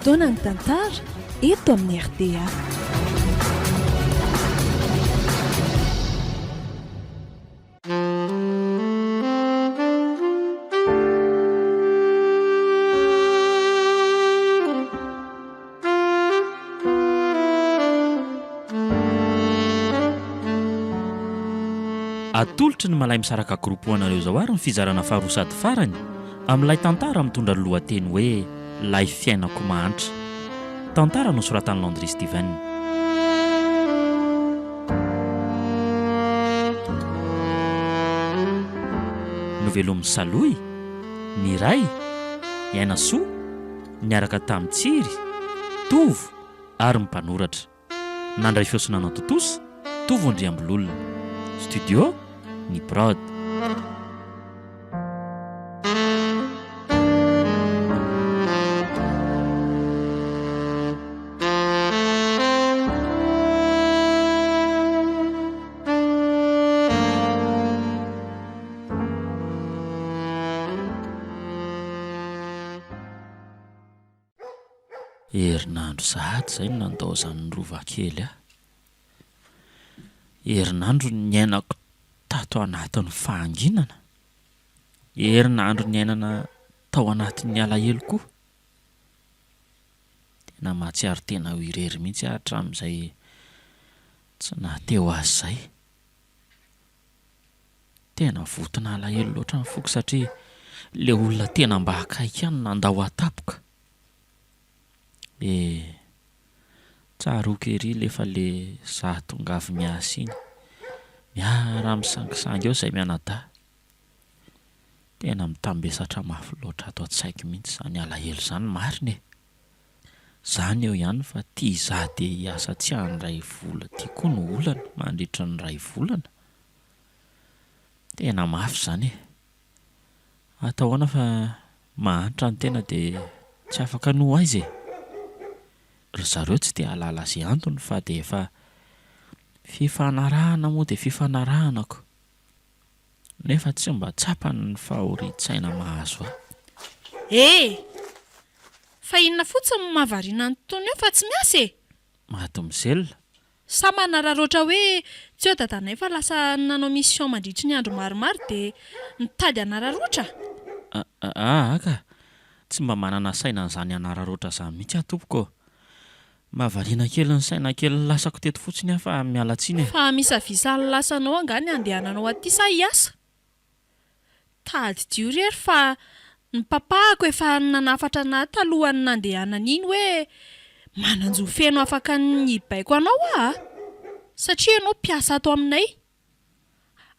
Fotoanan'ny tantara eto amin'ny rta. Atolotry ny Malay Misaraka Group ho anareo izao ary ny fizarana faharoa sady farany amin'ilay tantara mitondra ny lohateny hoe Lay fiainako mahantra. Tantara nosoratan'i Landry Steven. Novelomin'i Salohy, ny ray, Ainasoa, niaraka tamin'i Tsiry, Tovo ary ny mpanoratra. Nandray feo sy nanatontosa, Tovo Andriambololona. Studio, Ny Prod. Herinandro sahady izay no nandaozan'ny rova kely ahy. Herinandro niainako tato anatin'ny fahanginana. Herinandro niainana tao anatin'ny alahelo koa. Tena mahatsiaro tena ho irery mihitsy aho hatramin'izay tsy naha-teo azy izay. Tena vonton'alahelo loatra ny foko satria le olona tena mba akaiky ahy no nandao ahy tampoka. Eh, tsaroako ery le fa le za tonga avy miasa iny, miara misangisangy eo zay mianadahy. Tena mitambesatra mafy loatra ato an-tsaiko mihitsy izany alahelo izany marina e! Zany eo ihany fa ty za de hiasa tsy handray vola ty koa no olana mandritra ny ray volana. Tena mafy zany e. Atao ahoana fa mahantra ny tena de tsy afaka ny ho aiza e. Ry zareo tsy te hahalala ze antony fa de efa fifanarahana moa de fifanarahana ko. Nefa tsy mba tsapany ny fahorian-tsaina mahazo ahy. E! Fa inona fotsiny no mahavariana an'i Tony eo fa tsy miasa e? Mademoiselle. Sa manararaotra hoe tsy eo dadanay fa lasa nanao mission mandritry ny andro maromaro dia mitady hanararaotra? Aa ka! Tsy mba manana saina an'izany hanararaotra izany mihitsy aho tompoko ô! Mahavariana kely ny saina kely lasako teto fotsiny aho fa miala tsiny e. Fa hamisavisa ny lasanao angaha ny handehananao aty sa hiasa? Tadidio re ry fa ny papahako efa nanafatra anah talohan'ny nandehanany iny hoe manan-jo feno afaka ny hibaiko anao aho a! Satria ianao mpiasa ato aminay.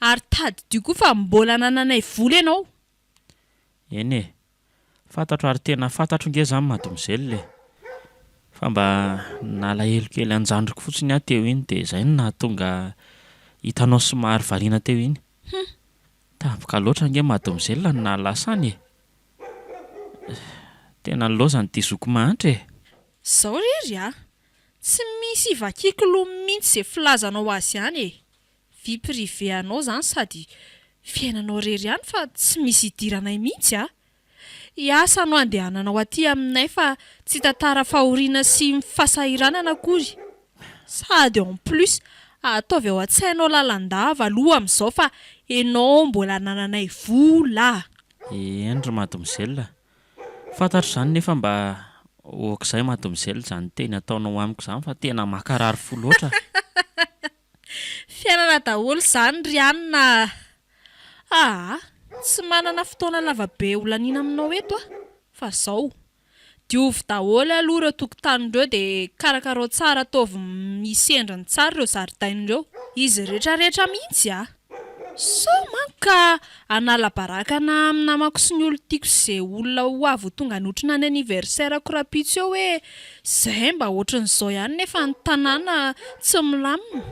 Ary tadidio koa fa mbola anananay vola ianao. Eny e! Fantatro ary tena fantatro nge zany mademoiselle e! Fa mba nalahelo kely an-jandriko fotsiny aho teo iny dia izay no nahatonga hitanao somary variana teo iny. Hum! Tampoka loatra ange mademoiselle no nahalasa any e! Tena nilaozany ity zoky mahantra e! Zao re ry a! Tsy misy ivakiako loha mihitsy ze filazanao azy any e! Vie privée anao zany sady fiainanao irery ihany fa tsy misy idiranay mihitsy a! Hiasa no andehananao aty aminay fa tsy hitantara fahoriana sy fasahiranana akory. Sady en plus ataovy ao an-tsainao lalandava aloha amin'izao fa enao mbola anananay vola! Eny ry mademoiselle a! Fantatro izany nefa mba ok izay mademoiselle izany teny ataonao amiko izany fa tena mankarary fo loatra. Fiainana daholo izany ry anona a! Aa! Tsy manana fotoana lava be ho laniana aminao eto aho fa zao, diovy daholo aloha ireo tokotany ireo dia karakarao tsara ataovy misy endriny tsara ireo zaridaina ireo, izy rehetra rehetra mihitsy a! Sao manko ka hanala baraka ana amin'ny namako sy ny olon-tiako sy ze olona ho avy ho tonga hanotrona ny anniversaire-ko rahampitso eo hoe Zay mba ohatran'izao ihany nefa ny tanàna tsy milamina.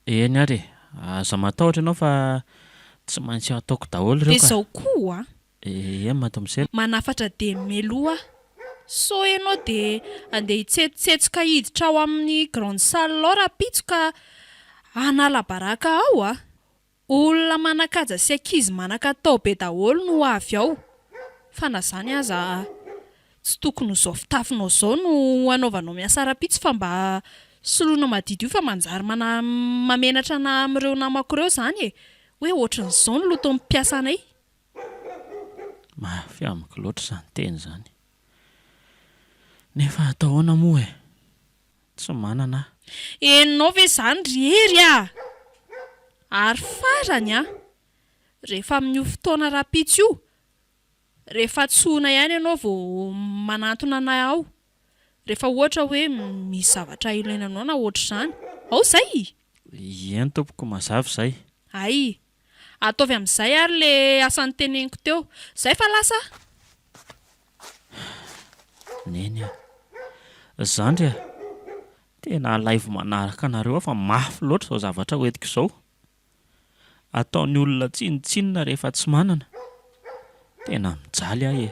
Eny ary e! Aza matahotra ianao fa tsy maintsy hataoko daholo ireo Dia ka. izao koa an! Eny mademoiselle. Manafatra dia meloa aho. Sao ianao dia handeha hitsetsetsoka hiditra ao amin'ny grande salle ao rahampitso ka hanala baraka ao a! Olona manan-kaja sy ankizy manan-katao be daholo no ho avy ao. Fa na izany aza, Tsy tokony ho izao fitafinao izao no hanaovanao miasa rahampitso fa mba soloina madiodio fa manjary mana mamenatra anà amin'ireo namako ireo izany e! Hoe ohatran'izao ny loton'ny mpiasanay. Mafy amiko loatra izany teny izany. Nefa atao ahoana moa e? Tsy manana aho. Henonao ve izany ry Hery a! Ary farany an! Rehefa amin'io fotoana rahampitso io, rehefa antsoina ihany ianao vao manantona anay ao. Rehefa ohatra hoe misy zavatra ilaina anao na ohatr'izany. Ao izay? Eny tompoko, mazava izay. Hay! Ataovy amin'izay ary le asa noteneniko teo. Zay fa lasa a! Neny a! Zandry a! Tena alaivo manaraka anareo aho fa mafy loatra izao zavatra hoentiko izao. Ataon'ny olona tsinontsinona rehefa tsy manana. Tena mijaly aho e!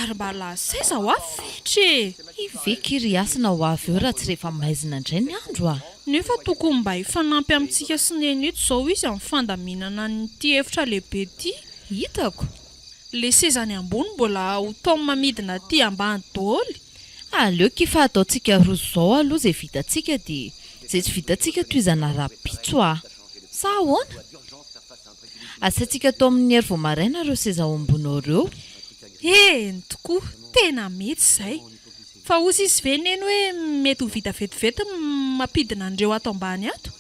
Ary mba lasa aiza hoa Fetra e? I Vicky ry Hasina ho avy eo raha tsy rehefa maizina indray ny andro a! Nefa tokony mba hifanampy amintsika sy Neny eto izao izy amin'ny fandaminana an'ity efitra lehibe ity. Hitako. Le seza any ambony mbola ho Tom midina aty ambany dôly. Aleo ki fa ataontsika roa zao aloha ze vitantsika de ze tsy vitantsika tohizana rapitso a! Sa ahoana? Asaintsika atao amin'ny hery vao maraina ireo seza ao ambony ao ireo. Eny tokoa, tena mety izay. Fa hozy izy ve neny hoe mety ho vita vetivety ny mampidina an'ireo ato ambany ato?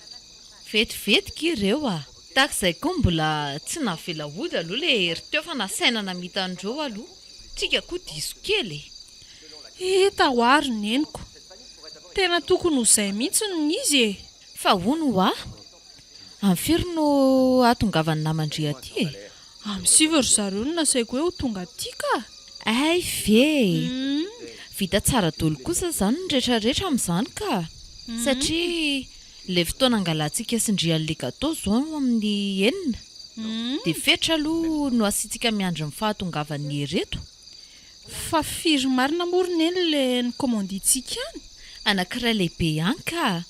Vetivety ki ireo a! Tahaka izay koa mbola tsy navela hody aloha le hery teo fa nasaina namita an'ireo aloha. Tsika koa diso kely e! Hita hoa ry neniko. Tena tokony ho izay mihitsy no izy e! Fa hono hoa? Amin'ny firy no hahatongavan'ny naman-dry aty e? Amin'ny sivy ry zareo no nasaiko hoe ho tonga aty ka! Hay ve e! Vita tsara daholo kosa izany ny retraretra amin'izany ka! Satria ilay fotoana angalantsika sy ndry an'ilay gâteau izao no amin'ny enina. Dia fetra aloha no asiantsika miandry ny fahatongavan'ny hery eto. Fa firy marina moa ry neny ilay ni-commandintsika any? Anankiray lehibe ihany ka!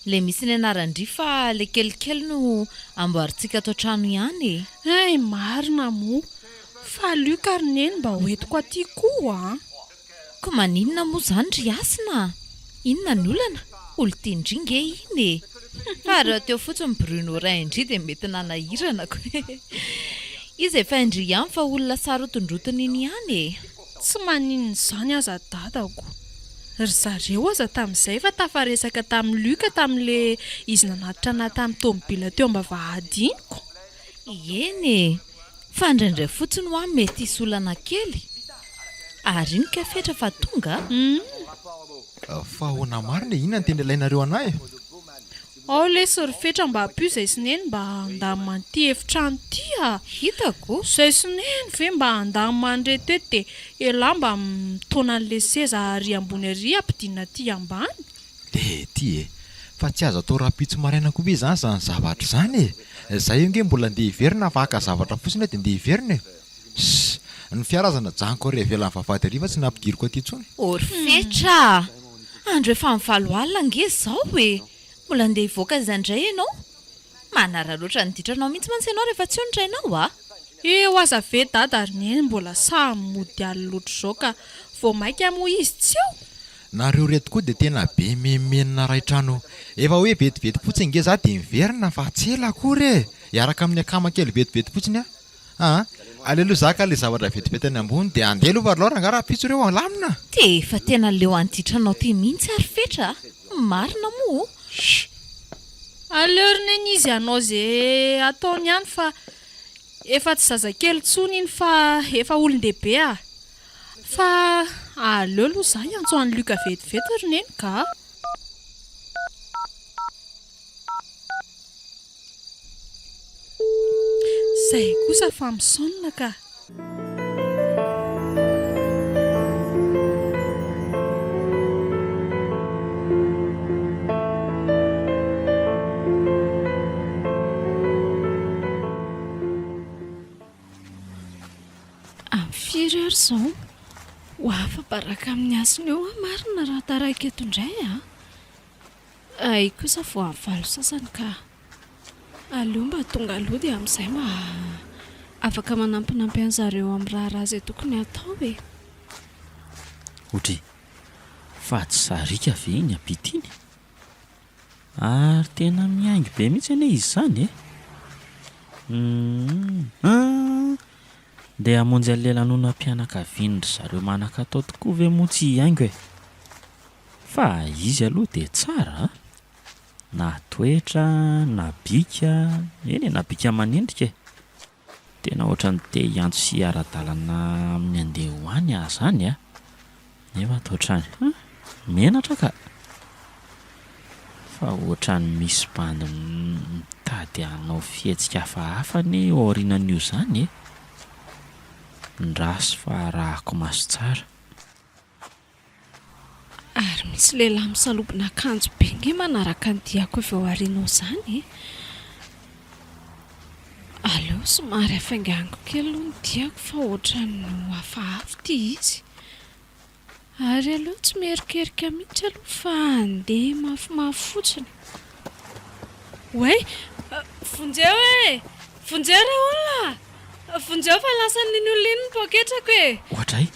Le misy ny anaran-dry fa le kelikely no amboarintsika ato an-trano ihany e! Hay marina moa! Fa Luc ary neny mba ho entiko aty koa an! Ko maninona moa zany ry Hasina a! Inona ny olana? Olon-tian-dry nge iny e! Fa raha teo fotsiny Bruno rain-dry dia mety nanahirana ko e! Izy efa hain-dry ihany fa olona sarotindrotiny iny ihany e! Tsy maninona izany aza dadako. Ry zareo aza tamin'izay efa tafaresaka tamin'i Luc tamin'ilay izy nanatitra anà tamin'ny tomobila teo am-bavahady iny ko. Eny e! Fa indraindray fotsiny hoa mety hisy olana kely. Ary iny kay Fetra fa tonga a! Fa ahoana marina e? Inona no tena ilainareo anà e? Ao lesy ry Fetra mba ampio izay sy Neny mba handamina an'ity efitrano ity a! Hitako. Izay sy Neny ve mba handamina an'ireto eto dia elah mba mitaona an'ilay seza ary ambony ary ampidinina aty ambany? Lety e! Fa tsy azo atao rahampitso maraina koa ve izany izany zavatra izany e? Izaho io ange mbola andeha hiverina fa haka zavatra fotsiny aho dia andeha hiverina e! Ssss! Ny fiara aza najanoko ary ivelan'ny vavahady ary fa tsy nampidiriko aty intsony. Ô ry Fetra a! Andro efa amin'ny valo alina ange izao e! Mbola andeha hivoaka aiza indray ianao? Manararaotra ny ditranao mihitsy mantsy ianao rehefa tsy eo ny rainao a! Eo aza ve dada ry neny mbola sahy mody alina loatra izao ka vao maika moa izy tsy eo? Nareo reto koa dia tena be menomenona ray trano. Efa hoe vetivety fotsiny nge za dia miverina fa tsy ela akory e! Hiaraka amin'ny akama kely vetivety fotsiny aho. Aa! Aleo aloha za ka le zavatra vetivety any ambony dia andeha aloha fa alao rangaha rahampitso ireo alamina. Dia efa tena leo an'ity-tranao ity mihitsy ary Fetra a! Marina moa o! Shh! Aleo ry neny izy hanao ze ataony ihany fa efa tsy zazakely intsony iny fa efa olon-dehibe a! Fa aleo aloha za hiantso an'i Luc vetivety ry neny ka! Zay kosa fa misaonina ka. Amin'ny firy ary izao? Ho afa-baraka amin'ny hasiny eo aho marina raha taraiky eto indray a! Hay kosa vao amin'ny valo sasany ka. Aleo mba tonga aloha dia amin'izay mba afaka manampinampy an'zareo amin'ny raharaha izay tokony hatao e! Ohatry, fa tsy sariaka ve iny ampita iny? Ary tena mihaingo be mihitsy anie izy izany e! Humm Ndeha hamonjy an'ilay lanonam-pianakavian-dry zareo manan-katao tokoa ve moa tsy hihaingo e! Fa izy aloha dia tsara a! Na toetra, na bika, eny e, na bika aman'endrika e! Tena ohatran'ny te hiantso sy hiara-dalana amin'ny andeha ho any aho izany a! Nefa toa ohatran'ny hum! Menatra ka! Fa ohatran'ny misy bandy mitady hanao fihetsika hafahafa anie eo aorianan'io izany e! Ndraso fa arahako maso tsara. Ary misy lehilahy misalobona akanjo be nge manaraka ny diako avy ao aoriana ao izany e! Aleo somary hafainganiko kely aloha ny diako fa ohatran'ny ho hafahafa ity izy. Ary aleo tsy mierikerika mihitsy aloha fa handeha mafimafy fotsiny. Oay! Vonjeo e! Vonjeo re olona a! Vonjeo fa lasan'iny olona iny ny poketrako e! Oadray!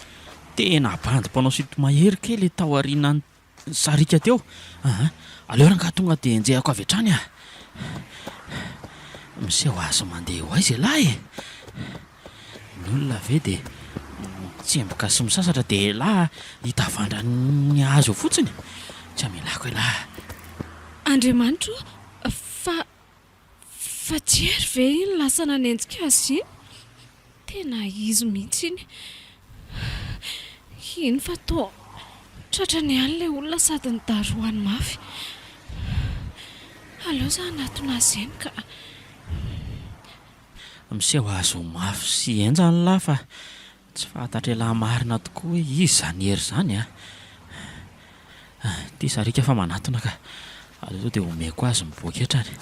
Tena bandy mpanao sinto-mahery kay le tao aorianan'i Sariaka teo aa! Aleo rangahy tonga dia enjehako avy hatrany ah! Miseho azy mandeha ho aiza ialahy e? Ny olona ve dia mitsemboka sy misasatra dia elah hitavandra ny hazo eo fotsiny? Tsy hamelako elah. Andriamanitra ô! Fa Fa tsy hery ve iny lasa nanenjika azy iny? Tena izy mihitsy iny. Iny fa toa tratrany ihany ilay olona sady nidarohany mafy. Aleo za hanatona azy eny ka. Miseho azy ho mafy sy henjana lah fa tsy fantatr'elah marina tokoa hoe iza izany hery izany a! Ity sariaka fa manatona ka. Aleo aloha dia omeko azy ny poketrany.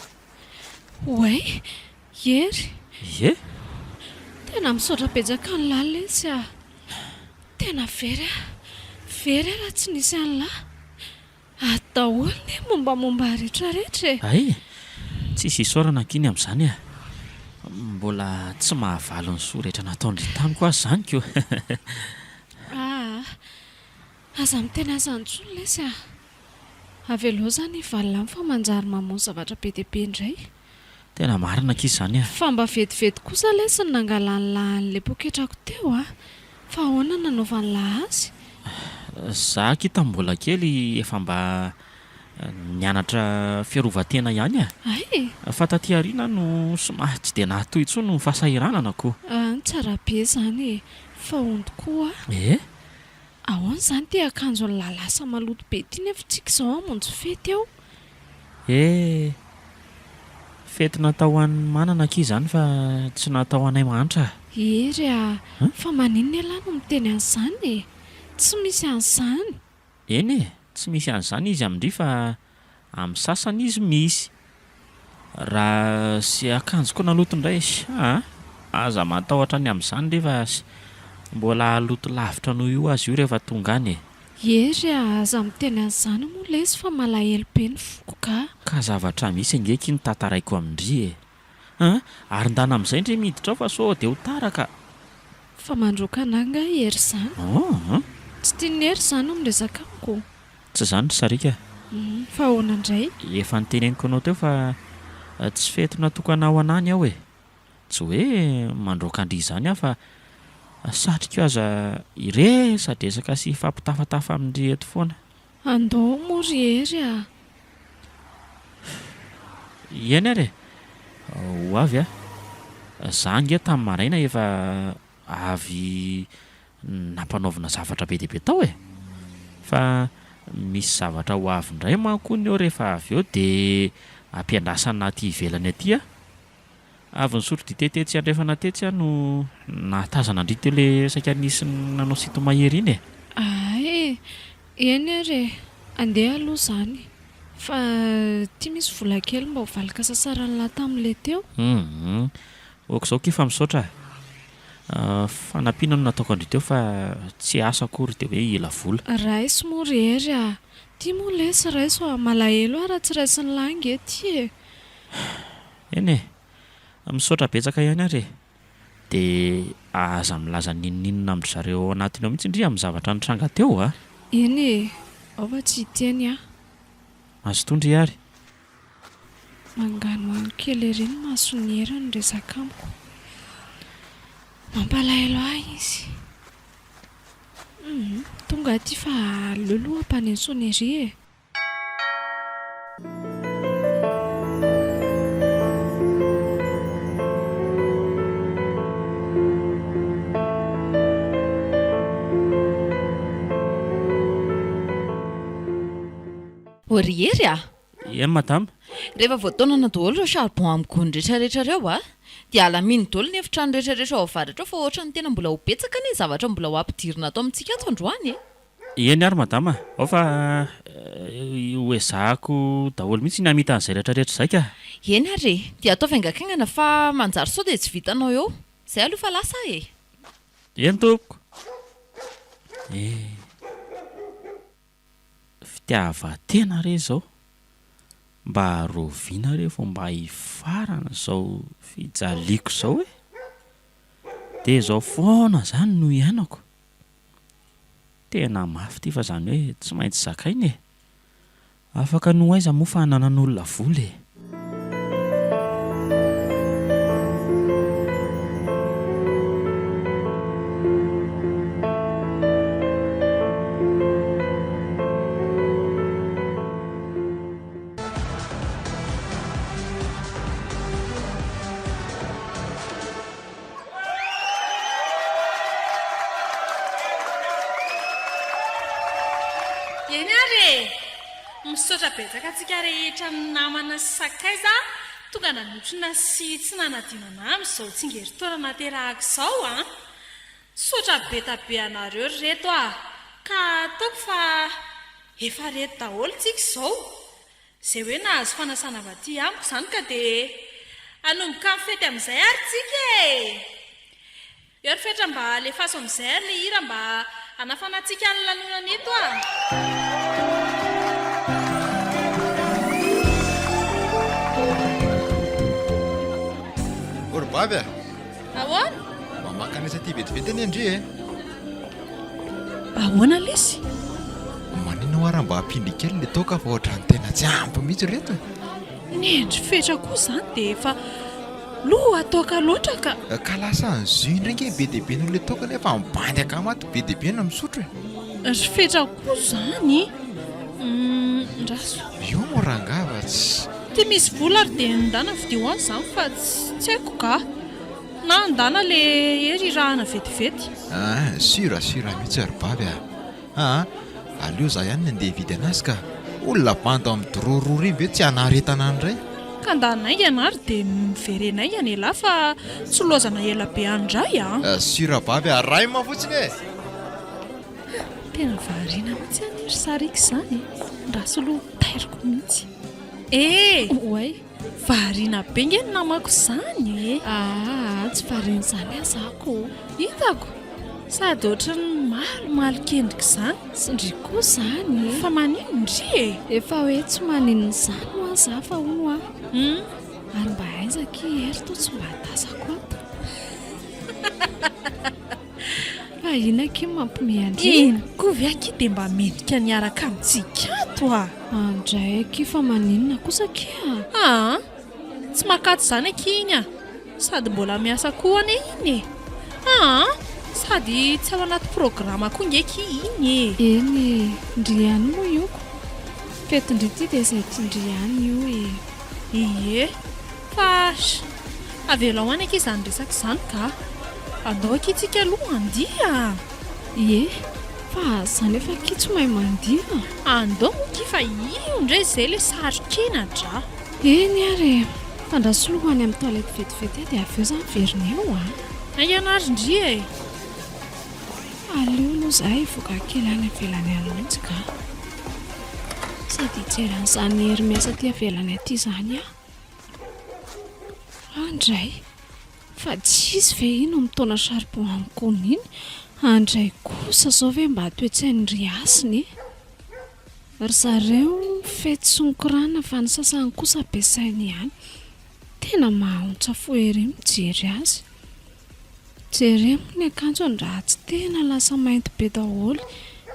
Oay! Hery! Ie? Tena misaotra betsaka an'lah lesy a! Tena very aho, very aho raha tsy nisy an'lah. Ato daholo ny mombamomba rehetra rehetra e! Hay! Tsisy isaorana akia ny amin'izany a! Mbola tsy mahavaly ny soa rehetra nataon-dry tamiko aza izany ko! Aa! Aza miteny an'izany intsony lesy a! Avelao izany hivalona any fa manjary mamono zavatra be dia be indray. Tena marina akia izany a! Fa mba vetivety kosa lesy ny nangalan'lah an'ilay poketrako teo a! Fa ahoana no nanaovan'lah azy? Za akia tamin'ny mbola kely efa mba nianatra fiarovan-tena ihany a! Hay e! Fa taty aoriana no somary tsy dia nahatohy intsony ny fahasahiranana ko! An, tsara be izany e! Fa hono tokoa a! Eh! Ahoana izany ity akanjon'lah lasa maloto be ity nefa tsika izao hamonjy fety eo? Eh! Fety natao ho an'ny manana akia izany fa tsy natao ho anay mahantra a! Hery a! Fa maninona ialahy no miteny an'izany e? Tsy misy an'izany! Eny e! Tsy misy an'izany izy amin-dry fa amin'ny sasany izy misy. Raha sy akanjoko naloto indray aa! Aza matahotra ny amin'izany re fa mbola haloto lavitra noho io aza io rehefa tonga any e! Hery a! Aza miteny an'izany moa lesy fa malahelo be ny foko ka! Ka zavatra misy ange akia no tantaraiko amin-dry e! Aa! Ary ndana amin'izay ndry miditra ao fa sao dia ho tara ka! Fa mandroaka anah nga i Hery izany? Aa! Tsy tian'i Hery izany ny miresaka amiko? Tsy izany ry Sariaka a! Fa ahoana indray? Efa noteneniko anao teo fa tsy fety natokana ho anà ny ao e! Tsy hoe mandroaka an-dry izany aho fa satriko aza hiresadresaka sy hifampitafatafa amin-dry eto foana. Andao moa ry Hery a! Eny ary e! Ho avy aho. Za ange tamin'ny maraina efa avy nampanaovina zavatra be dia be tao e! Fa misy zavatra ho avy indray manko hono eo rehefa avy eo dia ampiandrasana aty ivelany aty aho. Avy nisotro dite tetsy andrefana tetsy aho no nahatazana an-dry teo ilay saika nisy nanao sinto-mahery iny e! Hay e! Eny ary e! Andeha aloha izany fa ity misy vola kely mba ho valin-kasasaran'lah tamin'ilay teo. Hum! Ok izao kia fa misaotra a! Fanampiana no nataoko an-dry teo fa tsy asa akory dia hoe hila vola. Raiso moa ry Hery a! Ty moa lesy raiso a! Malahelo aho raha tsy raisin'lah ange ty e! Eny e! Misaotra betsaka ihany ary e! Dia aza milaza n'inon'inona amin-dry zareo ao anatiny ao mihitsy ndry amin'ny zavatra nitranga teo a! Eny e! Ao fa tsy hiteny aho. Mazotoa ndry ary! Manganohano kely ery ny mason'i Hery niresaka amiko. Mampalahelo ahy izy. Humm, tonga aty fa aleo aloha hampaneno sonnerie e. Ô ry Hery a! Eny madama. Rehefa voataonana daholo ireo charbon amin'ny gony rehetra rehetra ireo a! Dia alamino daholo ny efitrano rehetra rehetra ao avaratra ao fa ohatran'ny tena mbola ho betsaka anie ny zavatra mbola ho ampidirina ato amintsika ato androany e! Eny ary madama a! Ao fa ho ezahako daholo mihitsy ny hamita an'izay rehetra rehetra izay ka! Eny ary e! Dia ataovy haingankaingana fa manjary sao dia tsy vitanao eo! Izay aloha fa lasa aho e! Eny tompoko! Eh! Fitiavan-tena re izao? Mba rahoviana re vao mba hifarana izao fijaliako izao e? Dia izao foana izany no iainako. Tena mafy ity fa izany hoe tsy maintsy zakaina e! Afaka ny ho aiza moa fa ananan'olona vola e! Eny ary e! Misaotra betsaka antsika rehetra namana sy sakaiza tonga nanotrona sy tsy nanadino anah amin'izao tsingerin-taona nahaterahako izao an! Misaotra betabe anareo ry reto ah! Ka ataoko fa efa reto daholo tsika izao! Izay hoe nahazo fanasana avy aty amiko izany ka dia hanomboka ny fety amin'izay ary tsika e! Eo ry Fetra mba alefaso amin'izay ary le hira mba hanafanantsika ny lanonana eto ah! Ô ry bavy a! Ahoana? Mba mankanesa aty vetivety anie ndry e! Ahoana lesy? Maninona hoa raha mba ampindry kely le toaka fa ohatran'ny tena tsy ampy mihitsy reto e! Nendry Fetra koa izany dia efa loha toaka loatra ka! Ka lasa ny jus indray nge be dia be noho le toaka nefa ny bandy akama ato be dia be no misotro e! Ry Fetra koa izany humm ndraso. Io moa rangaha fa tsy. Ty misy vola ary dia ndana vidio any izany fa tsy haiko ka! Na ndana le hery irahana vetivety. Ah sûr sûr mihitsy ry bavy ah! Aa aleo za ihany ny andeha hividy anazy ka! Olona bandy amin'ny droa roa ireny ve tsy hanaretana any indray? Ka ndana haingana ary dia miverena haingana elah fa tsy lozana ela be any indray a! Sûr bavy ah! Raim fotsiny e! Tena variana mihitsy anie ry sariaka izany e! Ndraso aloha tairiko mihitsy e! Oay! Variana be nge ny namako izany e! Aa, tsy variana izany aho za ko! Hitako! Sady ohatran'ny malomalok'endrika izany. Sy ndry koa izany e! Fa maninona ndry e? Efa hoe tsy maninona izany hoa za fa hono hoa. Hum. Ary mba aiza akia Hery toa tsy mba tazako ato. Fa inona akia no mampiomehy an-dry? Iny koa ve akia dia mba mendrika ny hiaraka amintsika ato a! Andray akia fa maninona kosa akia a! Aa! Tsy makato izany akia iny a! Sady mbola miasa koa anie iny e! Aa! Sady tsy ao anaty programa koa nge akia iny e! Eny e! Ndry ihany moa io ko! Fetin-dry ity dia izay tian-dry ihany io e! Ie! Fa avelao any akia izany resaka izany ka! Andao akia tsika aloha handihy a! Ie, fa za nefa akia tsy mahay mandihy a! Andao moa akia fa io indray izay ilay saro-kenatra a! Eny ary e! Fa andraso aloha ho any amin'ny toilette vetivety aho dia avy eo za miverina eo a! Haingana ary ndry e! Aleo aloha za hivoaka kely any ivelany any mihitsy ka! Sady hijery an'izany hery miasa aty ivelany aty izany aho. Andray! Fa tsy izy ve iny no mitaona charbon amin'ny gony iny? Andray kosa zao ve mba toe-tsain'i ry Hasina e? Ry zareo mifety sy mikorana fa ny sasany kosa be saina ihany. Tena mahaontsa fo ery mijery azy. Jereo moa ny akanjony raha tsy tena lasa mainty be daholo.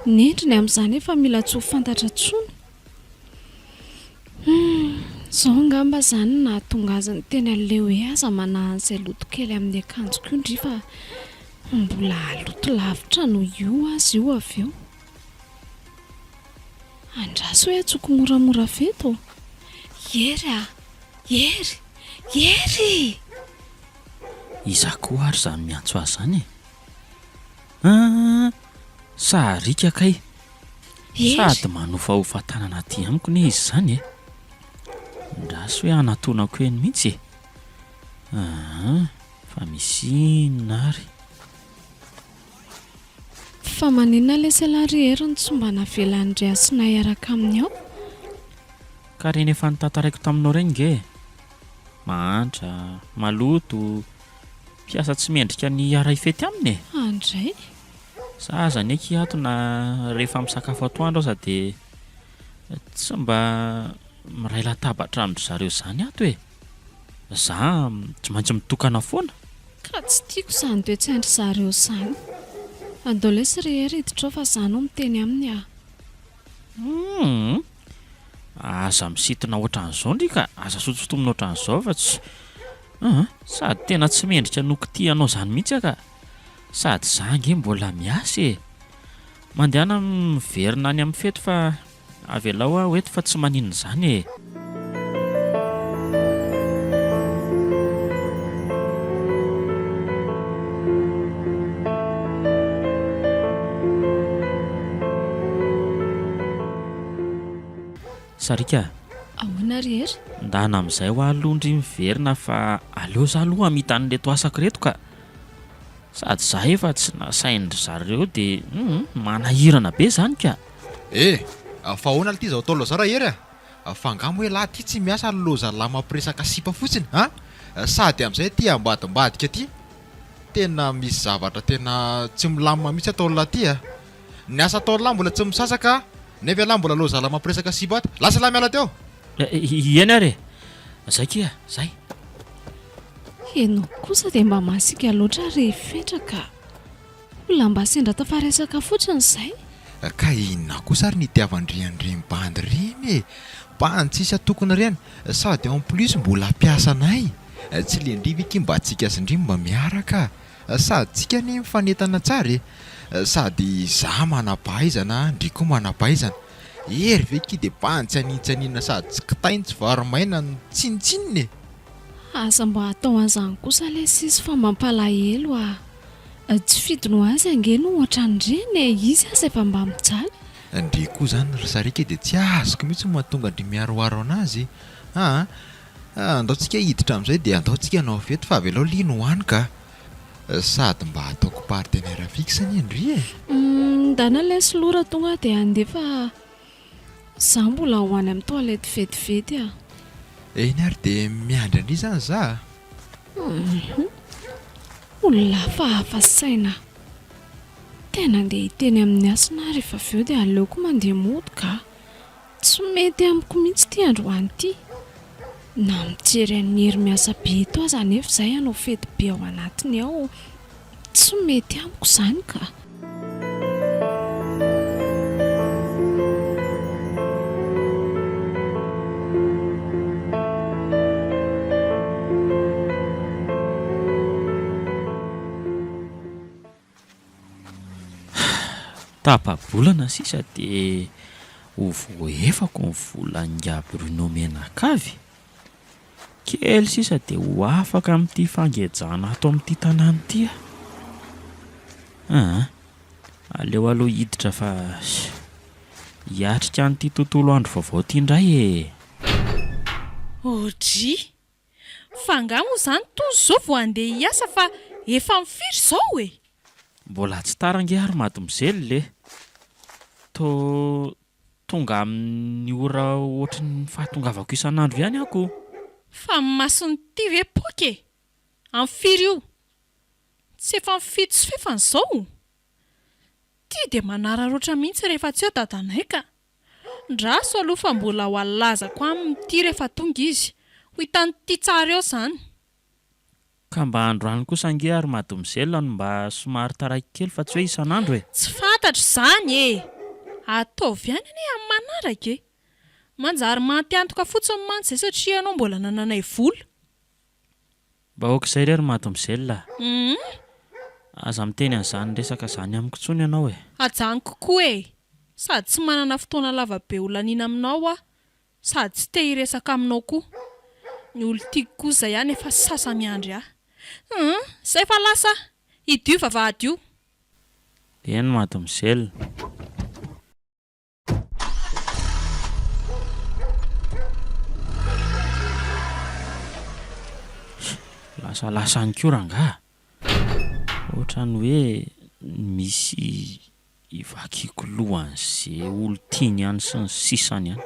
Ny endriny amin'izany efa mila tsy ho fantatra intsony. Humm, izao angamba izany no nahatonga azy niteny an'ilay hoe aza manahy an'izay loto kely amin'ny akanjoko io ndry fa mbola haloto lavitra noho io aza io avy eo. Andraso hoe antsoiko moramora avy eto. Hery a! Hery! Hery! Iza koa ary izany miantso ahy izany e? Aa! Sariaka kay! Hery! Sady manofahofa tanana aty amiko ne izy izany e! Andraso hoe hanatonako eny mihitsy e! Aa! Fa misy inona ary? Fa maninona lesy ialahy ry Hery no tsy mba navelan'i ry Hasina hiaraka aminy ao? Ka ireny efa notantaraiko taminao ireny nge e! Mahantra, maloto, mpiasa tsy mendrika ny hiara-hifety aminy e! Andray! Za aza anie akia ato na rehefa misakafo atoandro aza dia tsy mba miray latabatra amin-dry zareo izany ato e! Za tsy maintsy mitokana foana. Ka tsy tiako izany toe-tsain-dry zareo izany. Andao lesy ry Hery hiditra ao fa za no miteny aminy ah. Humm! Aza misintona ohatran'izao ndry ka, aza sotosotomina ohatran'izao fa tsy aa sady tena tsy mendrika nokitihanao izany mihitsy aho ka, sady za ange mbola miasa e! Mandehana miverina any amin'ny fety fa avelao aho eto fa tsy maninona izany e! Sariaka a! Ahoana ry Hery? Ndana amin'izay hoa aloha ndry miverina fa aleo za aloha hamita an'ireto asako ireto ka! Sady za efa tsy nasain-dry zareo dia hum manahirana be zany ka! Eh! Fa ahoana lty izao ataonao izao Rahery a? Fa angaha moa ialahy ity tsy miasa ry loza lahy mampiresaka sipa fotsiny a? Sady amin'izay aty ambadimbadika aty tena misy zavatra tena tsy milamina mihitsy ataon'lah ty a! Ny asa ataon'lah mbola tsy misasaka nefa ialahy mbola loza lahy mampiresaka sipa ato. Lasa ialahy miala teo! Eny ary e! Zay kia, zay! Ianao kosa dia mba masiaka loatra ry Fetra ka! Olona mba sendra tafaresaka fotsiny izay. Ka inona kosa ary ny itiavan-dry an'ireny bandy ireny e! Bandy tsisy atokona ireny, sady en plus mbola mpiasanay! Tsy le ndry ve ki mba tsika sy ndry mba miaraka? Sady tsika anie mifanentana tsara e! Sady za manam-pahaizana, ndry koa manam-pahaizana. Hery ve ki de bandy tsy hanintsy haninona sady tsy kitay no tsy vary maina no tsinontsinona e! Aza mba atao an'izany kosa lesy izy fa mampalahelo ah! Tsy fidiny ho azy ange no ohatran'ireny e! Izy aza efa mba mijaly. Ndry koa zany ry sariaka dia tsy azoko mihitsy ny mahatonga ndry miharoharo anazy aa! Andao tsika hiditra amin'izay dia andao tsika hanao fety fa avelao lino ho any ka! Sady mba ataoko partenaire fixe anie ndry e! Ndana lesy loha raha tonga dia handeha fa za mbola ho any amin'ny toilette vetivety ah. Eny ary dia miandry an-dry izany za a! Hum, olona hafahafa saina. Tena andeha hiteny amin'i Hasina aho rehefa avy eo dia aleoko mandeha mody ka. Tsy mety amiko mihitsy ity androany ity. Na mijery an'i Hery miasa be eto aza anefa izahay hanao fety be ao anatiny ao, tsy mety amiko izany ka. Tapa-bolana sisa dia ho voaefako ny volan'ingahy Bruno mianakavy. Kely sisa dia ho afaka amin'ity fangejana ato amin'ity tanàna ity aho. Aa, aleo aloha hiditra fa hiatrika an'ity tontolo andro vaovao ity indray e! Audrey, fa angaha moa izany Tojo izao vao handeha hiasa fa efa amin'ny firy izao e? Mbola tsy tara ange ary mademoiselle e! Toa tonga amin'ny ora ohatry ny fahatongavako isan'andro ihany aho ko! Fa ny mason'ity ve poaka e? Amin'ny firy io? Tsy efa amin'ny fito sy fefany izao? Ty dia manararaotra mihitsy rehefa tsy eo dadanay ka! Ndraso aloha fa mbola ho alazako aminy ity rehefa tonga izy. Ho hitan'ity tsara eo izany. Ka mba androany kosa ange ary mademoiselle no mba somary taraiky kely fa tsy hoe isan'andro e! Tsy fantatro izany e! Ataovy ihany anie amin'ny manaraka e! Manjary maty antoka fotsiny mantsy izay satria ianao mbola nananay vola. Mba aok'izay re ry mademoiselle a! Aza miteny an'izany resaka izany amiko intsony ianao e! Ajanoko koa e! Sady tsy manana fotoana lava be ho laniana aminao aho Sady tsy te hiresaka aminao koa. Ny olon-tiako koa izay any efa sasa miandry ahy. Hum, izay fa lasa aho. Hidio vavahady io. Eny mademoiselle. Lasa lasa any koa rangaha. Ohatran'ny hoe misy Hivakiako loha an'ze olon-tiany any sy ny sisany any.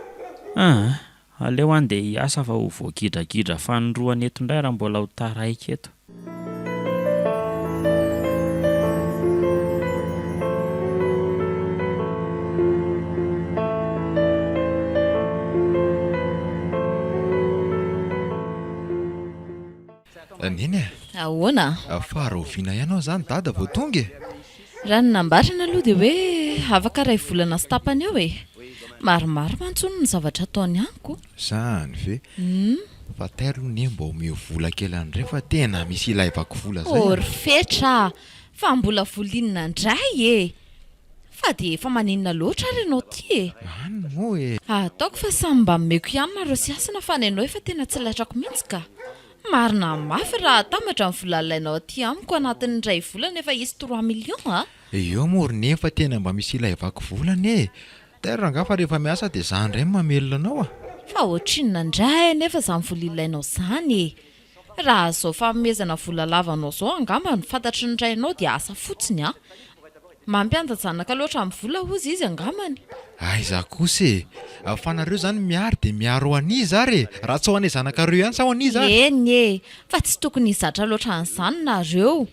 Aa! Aleo andeha hiasa fa ho voagidragidra fanindroany eto indray raha mbola ho taraiky eto. Neny a! Ahoana? Fa rahoviana ihany aho izany Dada vao tonga e? Raha ny nambarany aloha dia hoe afaka iray volana sy tapany eo e! Maromaro mantsy hono ny zavatra ataony amiko. Izany ve? Fa tairo aloha Neny mba omeo vola kely an'ireny fa tena misy ilaivako vola izay a! Oh ry Fetra a! Fa mbola vola inona indray e? Fa dia efa maninona loatra ary ianao ity e? Any moa e! Ataoko fa samy mba omeko ihany nareo sy Hasina fa ny anao efa tena tsy laitrako mihitsy ka! Marina mafy raha atambatra ny vola alainao aty amiko anatin'ny iray volana efa hisy trois millions a! Eo moa ry neny fa tena mba misy ilaivako vola anie e! Tairo rangaha fa rehefa miasa dia za indray no mamelona anao a! Fa ohatrinona indray anefa izany vola ilainao izany e! Raha izao fanomezana vola lava anao izao angamba no fantatry ny rainao dia asa fotsiny an! Mampianda-janaka loatra amin'ny vola hozy izy angambany. Aiza kosa e! Fa nareo izany miary dia miaro ho an'iza ary e? Raha tsy ho an'ilay zanakareo ihany sa ho an'iza ary? Eny e! Fa tsy tokony hizatra loatra an'izany nareo.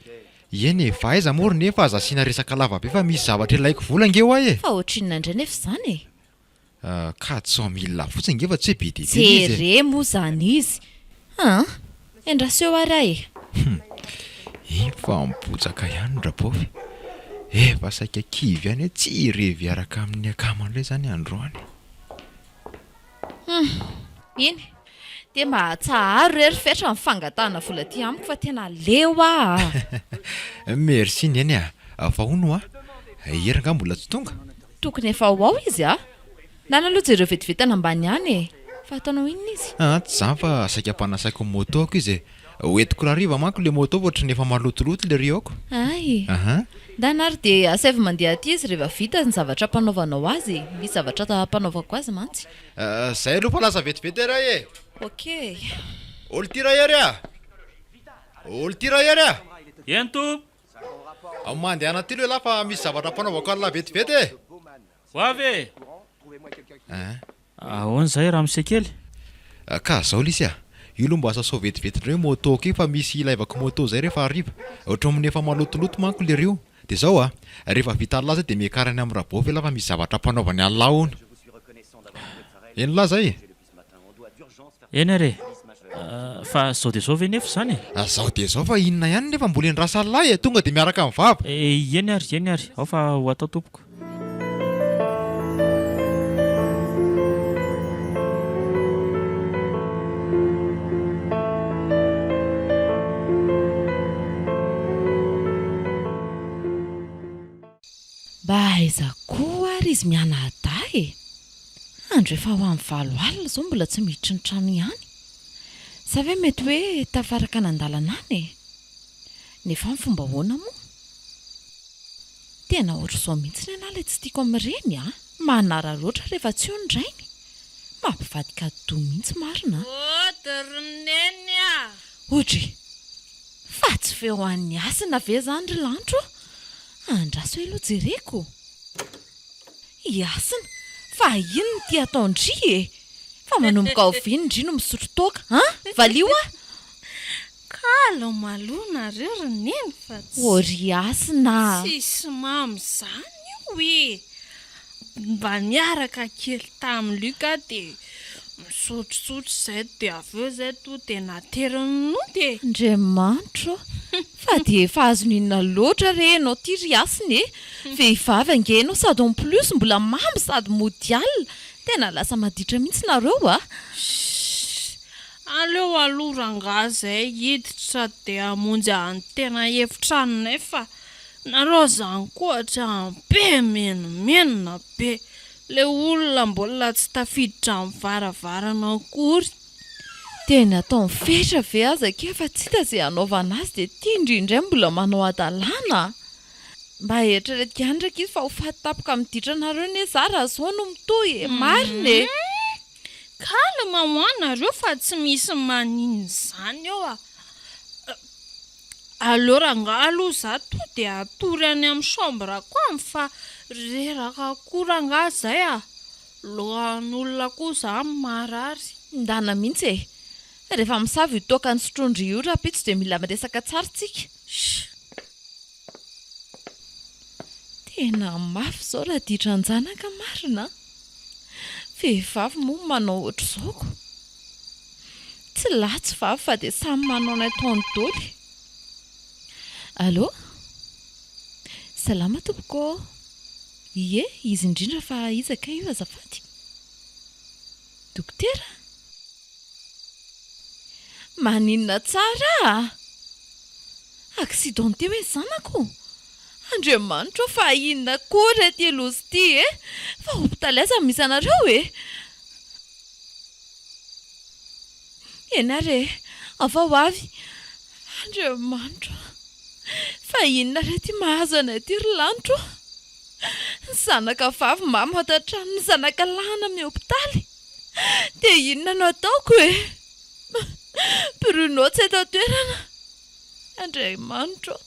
Eny e! Fa aiza moa ry neny fa aza asiana resaka lava be fa misy zavatra ilaiko vola ange hoa e! Fa ohatrinona indray nefa izany e? 400 mille fotsiny nge fa tsy hoe be dia be ilay izy e. Jere moa izany izy an! Endraso eo ary aho e! Hum! Iny fa mibotsaka ihany Rapaofy. Efa saika kivy ihany hoe tsy hirevy hiaraka amin'ny akama indray izany androany. Hum! Iny! Dia mba atsaharo re ry Fetra ny fangatahana vola aty amiko fa tena leo aho a! Merci Neny a! Fa hono hoa, Hery angaha mbola tsy tonga? Tokony efa ho ao izy a! Nana aloha jereo vetivety any ambany any e! Fa ataonao inona izy? Aa tsy izany fa saika ampanasaiko ny moto-ko izy e! Ho entiko rahariva manko le moto fa ohatran'ny efa malotoloto le rio-ko. Hay! Aha. Ndana ary dia asaivo mandeha aty izy rehefa vita ny zavatra ampanaovanao azy e! Misy zavatra ampanaovako azy mantsy. Zay aloha fa lasa vetivety ery e! Ok. Olo ty Rahery a! Olo ty Rahery a! Eny tompoko! Mandehana aty aloha ialahy fa misy zavatra ampanaovako an'lah vetivety e! Ho avy e! Ein. Ahoana izay ramose kely? Ka zao lisy a! Io aloha mba sasao vetivety indray moto-ko io fa misy ilaivako moto zay rehefa hariva. Ohatran'ny efa malotoloto manko lery io. Dia zao a! Rehefa vita an'lah zay dia miakara any amin'ny Rabôfy ialahy fa misy zavatra ampanaovany an'lah hono. Henon'lah zay e? Eny ary e! Fa zao dia zao ve nefa izany e? Zao dia zao fa inona ihany nefa mbola endrasan'lah e! Tonga dia miaraka amin'ny vava. Eny ary, eny ary, ao fa ho atao tompoko. Mba aiza koa ary izy mianadahy e? Andro efa ho amin'ny valo alina izao mbola tsy miditra ny trano ihany. Sa ve mety hoe tafaraka nandalana any e? Nefa amin'ny fomba ahoana moa? Tena ohatr'izao mihitsy ny anah ilay tsy tiako amin'ireny a! Manararaotra rehefa tsy eo ny rainy. Mampivadika atidoha mihitsy marina a! Ody ry Neny a! Odry! Fa tsy feo an'i Hasina ve izany ry Lanto a? Andraso aloha jereko. I Hasina, fa inona ity ataon-dry e? Fa manomboka oviana ndry no misotro toaka an? Valio aho! Calme aloha nareo ry neny fa tsy. Ô ry Hasina a! Tsisy mamy zany io e! Mba niaraka kely tamin'i Luc aho dia misotrosotro izay dia avy eo izay tonga dia nateriny nody e! Andriamanitra ô! Fa dia efa azony inona loatra re ianao ity ry Hasina e! Vehivavy ange ianao sady en plus mbola mamy sady mody alina! Tena lasa maditra mihitsy nareo a! Shh! Aleo aloha rangahy zay hiditra dia hamonjy any tena efitranonay fa nareo zany koa ohatran'ny be menomenona be le olona mbola tsy tafiditra ny varavarana akory. Tena atao mifetra ve aza akia fa tsy hita izay hanaovana azy dia ity ndry indray mbola manao hadalana a! Mba eritrereto ihany rankizy fa ho faty tampoka amin'ny ditranareo anie za raha zao no mitohy e! Marina e! Calme hoa nareo fa tsy misy maninona izany eo a! Aleo rangahy aloha za to dia hatory any amin'ny chambre-ko any fa reraka koa rangahy zay a! Lohan'olona koa zany marary. Ndana mihitsy e! Rehefa misava io toaka nosotroin-dry io rahampitso dia mila miresaka tsara tsika. Shh! Tena mafy izao raha ditran-janaka marina an! Vehivavy moa no manao ohatr'izao ko! Tsy lahy tsy vavy fa dia samy manao ny ataony doly. Allô? Salama tompoko ô! Ie, izy indrindra fa iza kay io azafady? Dokotera? Maninona tsara a! Accidenté hoe zanako? Andriamanitra ô fa inona koa re ity loza ity e! Fa hopitaly aiza no misy anareo e? Eny ary e! Ao fa ho avy! Andriamanitra ô! Fa inona re ity mahazo anay ity ry lanitra ô! Ny zanaka vavy mamo ato an-trano, ny zanaka lahy any amin'ny hopitaly! Dia inona no ataoko e? Bruno tsy eto an-toerana. Andriamanitra ô!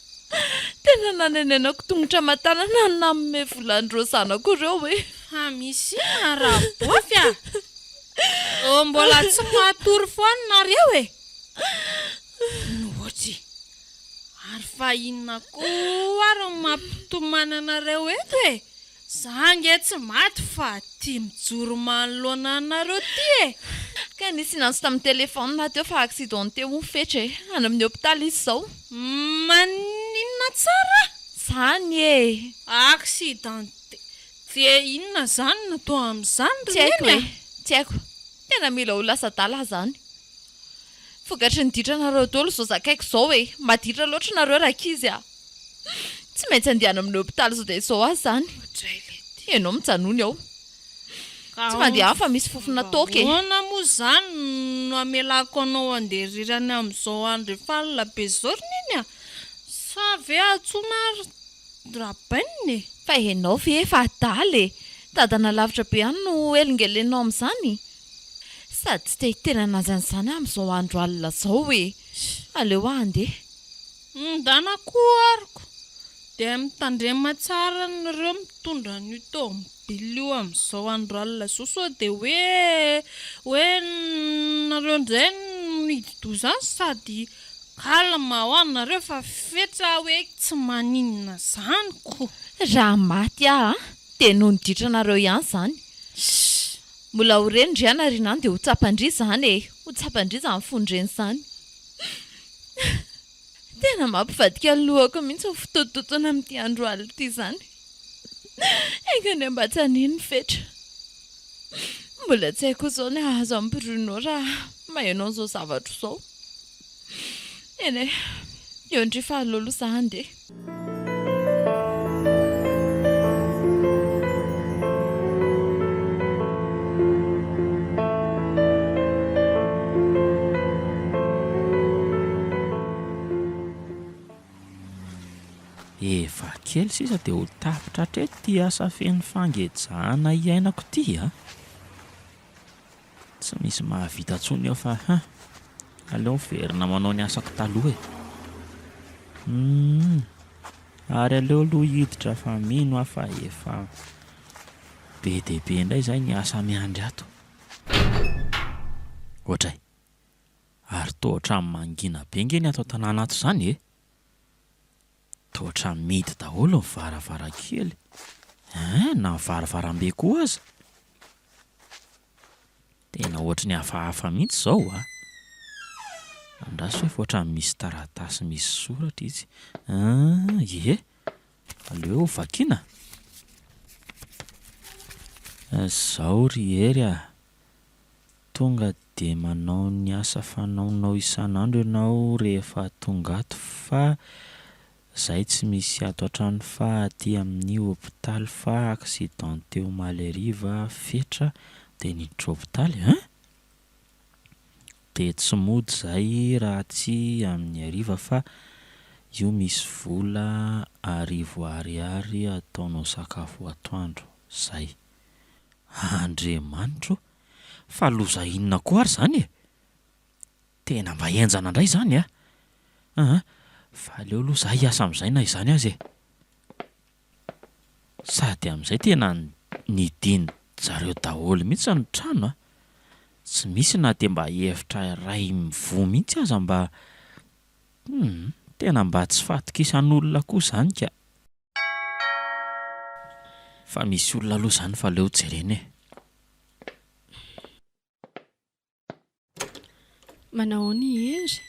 Tena nanenenako tongotra aman-tanana ny nanome vola an'ireo zanako ireo e! Fa misy inona Rabofy a? Oh, mbola tsy matory foana nareo e! Nohotry! Ary fa inona koa ary no mampitomany anareo eto e? Za ange tsy maty fa ty mijoro manoloana anareo ty e! Ka nisy niantso tamin'ny téléphone teo fa accidenté hono Fetra e! Any amin'ny hôpitaly izy izao. Maninona tsara? Zany e! Accidenté dia inona zany no atao amin'izany ry Tsy haiko neny e! a? Tsy haiko. Tena mila ho lasa adala aho zany. Vokatry ny ditranareo daholo izao zakaiko izao e! Maditra loatra nareo rankizy a! Tsy maintsy andeha any amin'ny hopitaly izao dia izao aho izany. Ianao mijanona eo. Tsy mandeha any fa misy fofona toaka e! Ahoana moa izany no hamelako anao handeha irery any amin'izao andro efa alina be izao ry Neny a! Sa ve antsoina ary Rabainina e! Fa ianao ve efa adala e! Dadana lavitra be any no helingelenao amin'izany? Sady tsy te hiteny an'azy an'izany aho amin'izao andro alina izao e! Aleo aho handeha. Ndana koa ariko dia mitandrema tsara nareo mitondra an'io tomobile io amin'izao andro alina izao sao dia hoe hoe nareo indray no hidi-doza any sady calme hoa nareo fa fetra hoe tsy maninona izany ko. Raha maty aho dia noho ny ditranareo ihany izany. Shh! Mbola ho reny ndry anarina any dia ho tsapan-dry izany e! Ho tsapan-dry izany fon-dreny izany. Tena mampivadika ny lohako mihitsy ny fitotototoana amin'ity andro alina ity izany. Enga anie mba tsy hanino ny fetra. Mbola tsy haiko izao ny hahazo an'i Bruno raha maheno an'izao zavatra izao. Eny e, eo ndry fa aleo aloha za handeha. Efa kely sisa dia ho tapitra hatreto ity asa feno fangejana iainako ity a! Tsy misy mahavita intsony eo fa hein! Aleo miverina manao ny asako taloha e! Humm! Ary aleo aloha hiditra fa mino aho fa efa be dia be indray izay ny asa miandry ato. Ohatray! Ary toa ohatran'ny mangina be nge ny ato an-tanàna ato izany e! Toa ohatran'ny mihidy daholo ny varavarankely hein! Na ny varavarambe koa aza. Tena ohatry ny hafahafa mihitsy izao a! Andraso hoe fa ohatran'ny misy taratasy misy soratra izy. Hein! Ie! Aleo vakiana. Izao ry Hery a! Tonga dia manao ny asa fanaonao isan'andro ianao rehefa tonga ato fa zay tsy misy ato an-trano fa aty amin'ny hopitaly fa accidenté omaly hariva Fetra dia niditra hopitaly hein! Dia tsy mody zay raha tsy amin'ny hariva fa io misy vola arivo ariary ataonao sakafo atoandro zay. Andriamanitro o! Fa loza inona koa ary izany e? Tena mba henjana indray izany a! Aa! Fa aleo aloha izaho hiasa amin'izay na izany aza e! Sady amin'izay tena nidin-dry zareo daholo mihitsy ny trano a! Tsy misy na dia mba hevitra iray mivoha mihitsy aza mba hum! Tena mba tsy fahatokisan'olona koa izany ka! Fa misy olona aloha izany fa aleo jerena e. Manahoana i Hery?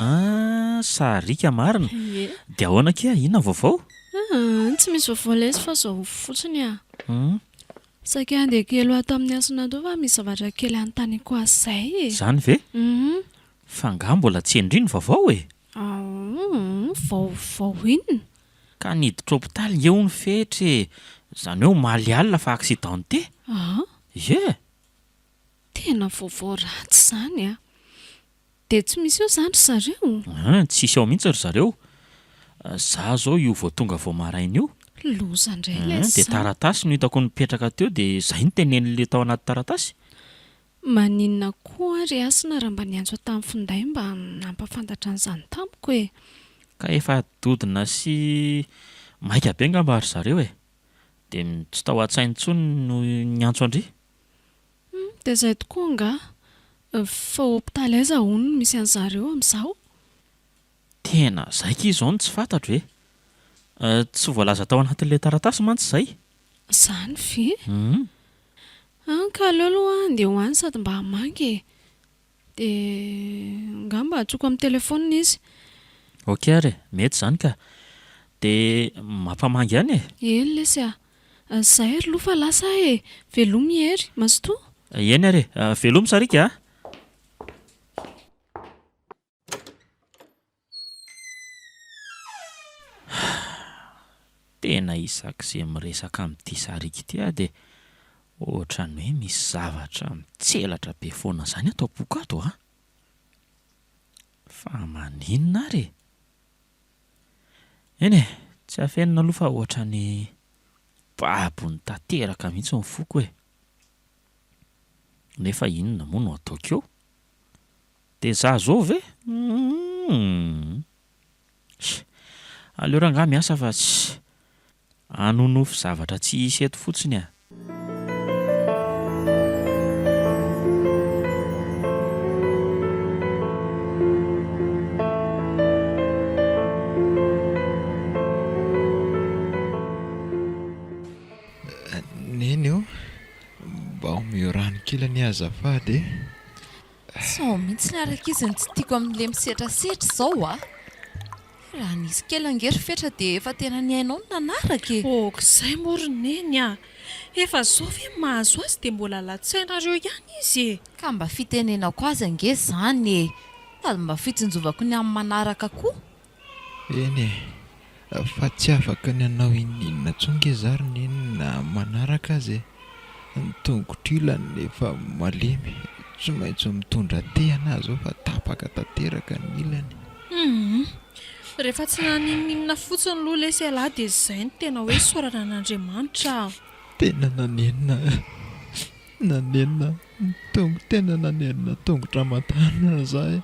Ah, sariaka marina. Ie. Dia ahoana akia, inona ny vaovao? Ah, tsy misy vaovao lesy fa izao fotsiny ah. Hum. Saika handeha kely ho ato amin'ny hasina ato fa misy zavatra kely hanontaniako azy izay e. Izany ve? Hum. Fa angaha mbola tsy henon'dry ny vaovao e? Aoh, vaovao inona? Ka niditra hopitaly nge hono Fetra e! Izany hoe omaly alina fa accidenté! Aa! Ie! Tena vaovao ratsy izany a! Dia tsy misy eo izany ry zareo? An, tsisy ao mihitsy ry zareo. Za zao io vao tonga vao maraina io. Loza indray ilay Dia izany. taratasy no hitako nipetraka teo dia izay no tenenin'ilay tao anaty taratasy. Maninona koa ry Hasina raha mba niantso ahy tamin'ny finday mba nampahafantatra an'izany tamiko e? Ka efa dodona sy maika be angamba ry zareo e! Dia tsy tao an-tsainy intsony no niantso an-dry. Hum, dia izay tokoa angaha. Fa hopitaly aiza hono no misy an'zareo amin'izao? Tena izay akia izao no tsy fantatro e! Tsy voalaza tao anatin'ilay taratasy mantsy izay. Izany ve? Hum. An ka aleo aloha aho handeha ho any sady mba hamangy e! Dia angamba antsoiko amin'ny telefaonina izy. Ok ary e, mety izany ka. Dia mampamangy ihany e! Eny lesy a! Zay ry loha fa lasa aho e! Velomy i Hery, mazotoa! Eny ary e! Velomy sariaka a! Tena isak'izay miresaka amin'ity sariaka ity aho dia ohatran'ny hoe misy zavatra mitselatra be foana izany ato am-poko ato an! Fa maninona ary e? Eny e, tsy afenina aloha fa ohatran'ny babony tanteraka mihitsy ny foko e! Nefa inona moa no ataoko eo? Dia za zao ve? Humm. Aleo rangahy miasa fa tsy hanonofy zavatra tsy hisy eto fotsiny a. Neny ô, mba omeo rano kely anie azafady e. Sao mihitsy ary ankizy ny tsy tiako amin'ilay misetrasetra izao a! Raha nisy kely ange ry Fetra dia efa tena nihainao ny nanaraka e! Ok izay moa ry Neny a! Efa zao ve mahazo azy dia mbola latsainareo ihany izy e! Ka mba fitenenako azy ange izany e! Sady mba fitsinjovako ny amin'ny manaraka koa. Eny e! Fa tsy afaka ny hanao inon'inona intsony nge za ry Neny na manaraka aza e! Ny tongotro ilany efa malemy, tsy maintsy mitondra tehina aho zao fa tapaka tanteraka ny ilany. Humm. Rehefa tsy naninon'inona fotsiny aloha lesy ialahy dia izay no tena hoe isaorana an'Andriamanitra a! Tena nanenina nanenina ny tongo- tena nanenina tongotra aman-tanana za e!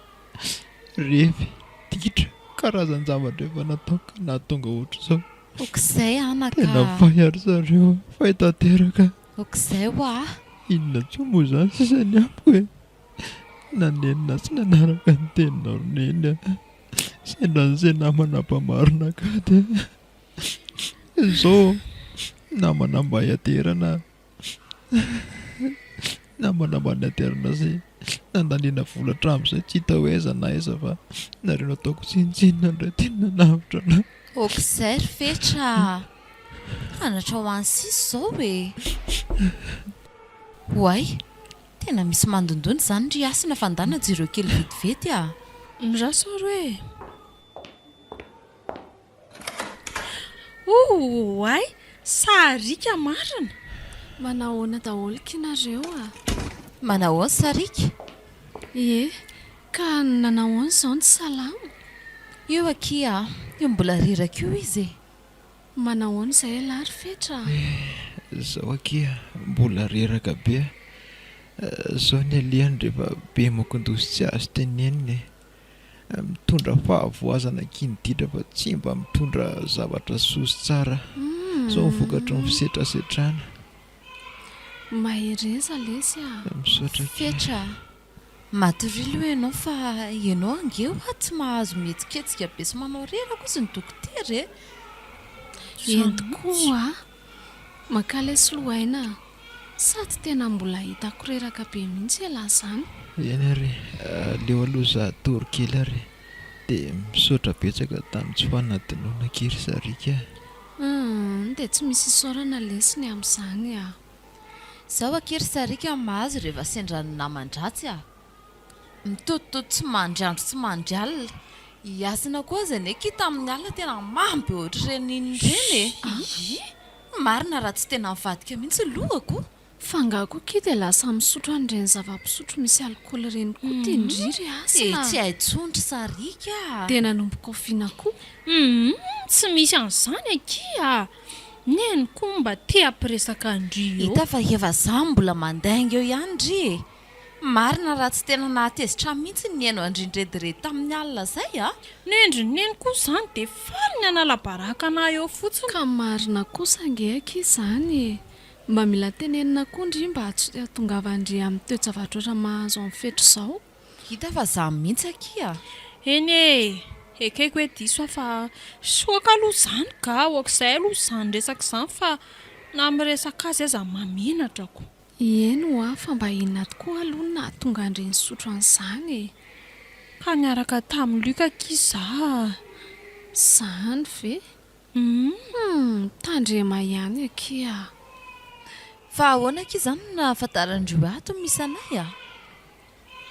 Revy, ditra, karazan-javatra efa natao ka nahatonga ohatr'izao. Ok'izay anaka Tena a! fay ary zareo a! Fay tanteraka. Ok'izay hoa. Inona intsony moa izany sisa ny amiko e! Nanenina tsy nanaraka ny teninao ry Neny a! Sendra an'izay namana mpamarina akaty a! Izao namana mba hiaterana Namana mba niaterana sy nandaniana vola hatramin'izay tsy hita hoe aiza na aiza fa nareo nataoko tsinontsinona indray tena nanavotra anah. Ok zay ry Fetra a! Hanatra ho an'ny sisa izao e! Oay! Tena misy mandondona izany ry Hasina fa ndana jereo kely vetivety a! Mirasa ry e! Oay! Sariaka marina! Manahoana daholo ky nareo a! Manahoana Sariaka? Ie, ka nanahoana izao ny salama? Io akia a! Io mbola reraka io izy e! Manahoana izay ialahy ry Fetra a! Izao akia mbola reraka be a! Izao ny alehany rehefa be mokon-doha sy tsy azo tenenina e! Mitondra fahavoazana kiniditra fa tsy mba mitondra zavatra soa sy tsara. Izao ny vokatry ny fisetrasetrana. Mahereza lesy a! Misaotra akia. Fetra a! Matoria aloha ianao fa ianao ange hoa tsy mahazo mihetsiketsika be sy manao reraka hozy ny dokotera e! Eny tokoa hoa! Maka ilay soloaina a! Sady tena mbola hitako reraka be mihitsy ialahy izany. Eny ary e, aleo aloha za hatory kely ary e! Dia misaotra betsaka tamin'ny tsy fanadinoana akia ry Sariaka a! Humm, dia tsy misy isaorana lesy ny amin'izany a! Zao akia ry Sariaka no mahazo rehefa sendra ny naman-dratsy a! Mitotototo tsy mandry andro tsy mandry alina. I Hasina koa aza anie akia tamin'ny alina tena mamy be ohatr'ireny inona ireny e! Ii! Marina raha tsy tena nivadika mihitsy ny lohako. Fa angaha koa akia dia lasa misotro an'ireny zava-pisotro misy alikaola ireny koa ity ndry ry Hasina a! Dia tsy hay intsony ry Sariaka a! Dia nanomboka oviana koa? Humm! Tsy misy an'izany akia a! Neny koa mba te hampiresaka an-dry eo. Hita fa efa za mbola mandainga eo ihany ndry e! Marina raha tsy tena nahatezitra ahy mihitsy ny nihaino an-dry nirediredy tamin'ny alina izay a! Nendry neny koa izany dia faly ny hanala baraka anah eo fotsiny. Ka marina kosa ange akia izany e! Mba mila tenenina koa ndry mba tsy hahatongavan-dry amin'ny toe-javatra ohatra mahazo an'i Fetra izao. Hita fa za mihitsy akia a! Eny e! Ekeko hoe diso aho fa soaka aloha izany ka! Aok'izay aloha izany resaka izany fa na miresaka azy aza mahamenatra ko! Eny hoa fa mba inona tokoa aloha no nahatonga an-dry nisotro an'izany e? Ka niaraka tamin'i Luc akia za a! Zany ve? Humm! Tandrema ihany akia a! Fa ahoana akia izany no nahafantaran-dry ato ny misy anay a?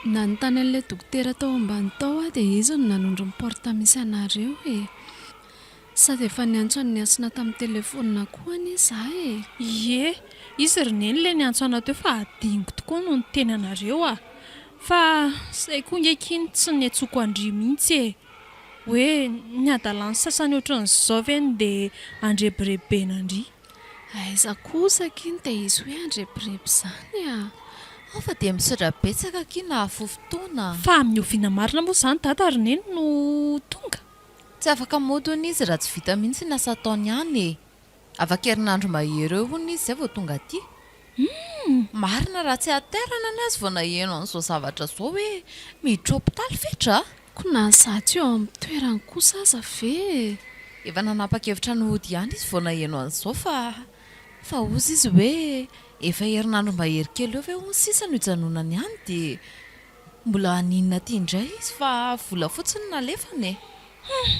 Nanontany an'ilay dokotera tao ambany tao aho dia izy no nanondro ny porte misy anareo e! Sady efa niantso an'i Hasina tamin'ny telefaonina koa anie za e! Ie, izy ry Neny ilay niantso anah teo fa adinoko tokoa no niteny anareo ah! Fa zay koa nge ky no tsy niantsoako an-dry mihitsy e! Hoe ny hadalan'ny sasany ohatran'izao ve no dia andrebirebena an-dry? Aiza kosa akia no dia hisy hoe handrebireby izany a! Ao fa dia misaotra betsaka akia nahafoy fotoana. Fa amin'ny oviana marina moa izany dada ry neny no tonga? Tsy afaka mody hono izy raha tsy vita mihitsy ny asa ataony any e! Afaka herinandro mahery eo hono izy izay vao tonga aty. Humm! Marina raha tsy hatairana ny azy vao naheno an'izao zavatra izao hoe miditra hopitaly Fetra a! Ko na za tsy eo amin'ny toerany kosa aza ve e! Efa nanapa-kevitra ny hody ihany izy vao naheno an'izao fa fa hozy izy hoe efa herinandro mahery kely eo ve hono sisa no hijanonany any dia mbola haninona aty indray izy fa vola fotsiny no nalefany e! Humm!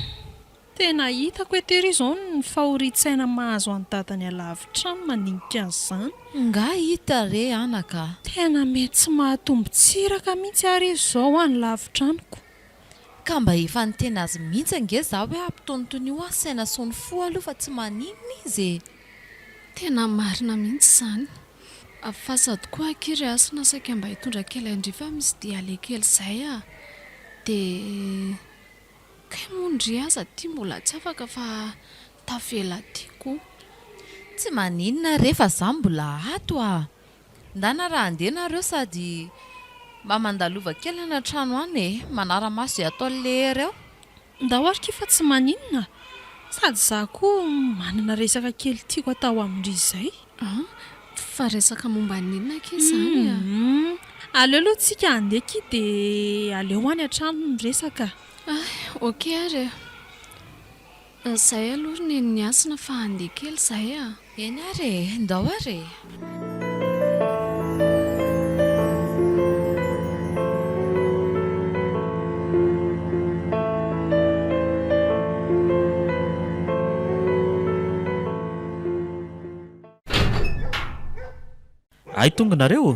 Tena hitako eto ery izao ny fahorian-tsaina mahazo an'i dadany alavitra any mandinika an'izany. Nga hita re anaka a! Tena mety tsy mahatombo-tsiraka mihitsy ary izy izao any lavitra any ko! Ka mba efa niteny azy mihitsy ange za hoe ampitonitoniho ny saina sy ny fo aloha fa tsy maninona izy e! Tena marina mihitsy izany. Fa sady koa akia ry Hasina saika mba hitondra kely an-dry fa misy dia aleha kely izay ah! Dia. Kay moa ndry aza aty mbola tsy afaka fa tavela aty ko. Tsy maninona re fa za mbola ato ah! Ndana raha handeha nareo sady mba mandalova kely any an-trano any e! Manara-maso izay ataon'i leiry ao. Ndao ary ki fa tsy maninona sady za koa manana resaka kely tiako atao amin-dry izay. An! Fa resaka momba ny inona akia izany a? Humm! Aleo aloha tsika handeha akia dia aleo any an-trano ny resaka. Hay, ok ary e. Izay aloha ry Neny Hasina fa handeha kely izahay a. Eny ary e, ndao ary e. Hay tonga nareo ô!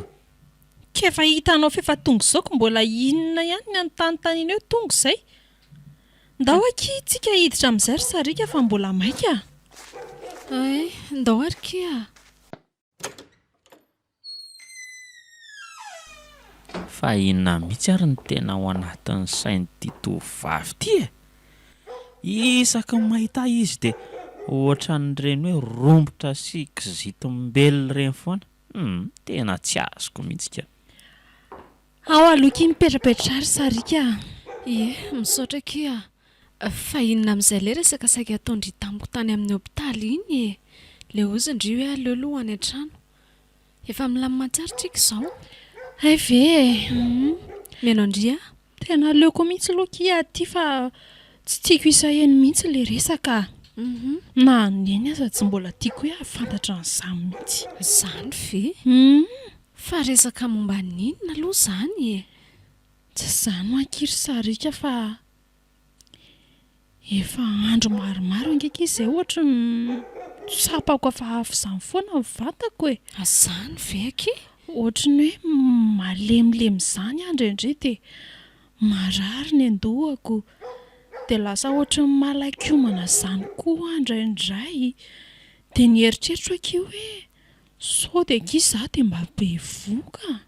K'efa hitanao f'efa tonga izao ko mbola inona ihany ny anontanintaniana eo tonga izay. Ndao akia tsika hiditra amin'izay ry sariaka fa mbola maika a! Hay, ndao ary kia a! Fa inona mihitsy ary no tena ao anatin'ny sain'ity tovovavy ity e? Isaky ny mahita ahy izy dia ohatran'ireny hoe rombotra sy kizitim-belona ireny foana. Hum, tena tsy azoko mihitsy ka. Ao aloha akia mipetrapetraha ry Sariaka a! Ie, misaotra akia a! Fa inona amin'izay ilay resaka saika ataon-dry tamiko tany amin'ny hopitaly iny e? Ilay hozy ndry hoe aleo aloha ho any an-trano. Efa milamina tsara tsika izao. Hay ve e! Hum, mihaino an-dry aho. Tena aleoko mihitsy aloha akia aty fa tsy tiako hisaheno mihitsy ilay resaka a! Na neny aza tsy mbola tiako hoe hahafantatra an'izany mihitsy. Izany ve? Hum. Fa resaka momba ny inona aloha izany e? Tsy izany ho'a akia ry Sariaka fa Efa andro maromaro ange akia izay ohatry ny tsapako hafahafa izany foana ny vatako e. Izany ve akia? Ohatry ny hoe malemilemy izany aho indraindray dia marary ny an-dohako, dia lasa ohatry ny malakiomana izany koa aho indraindray. Dia ny eritreritro akia hoe Sao dia akia za dia mba bevoka?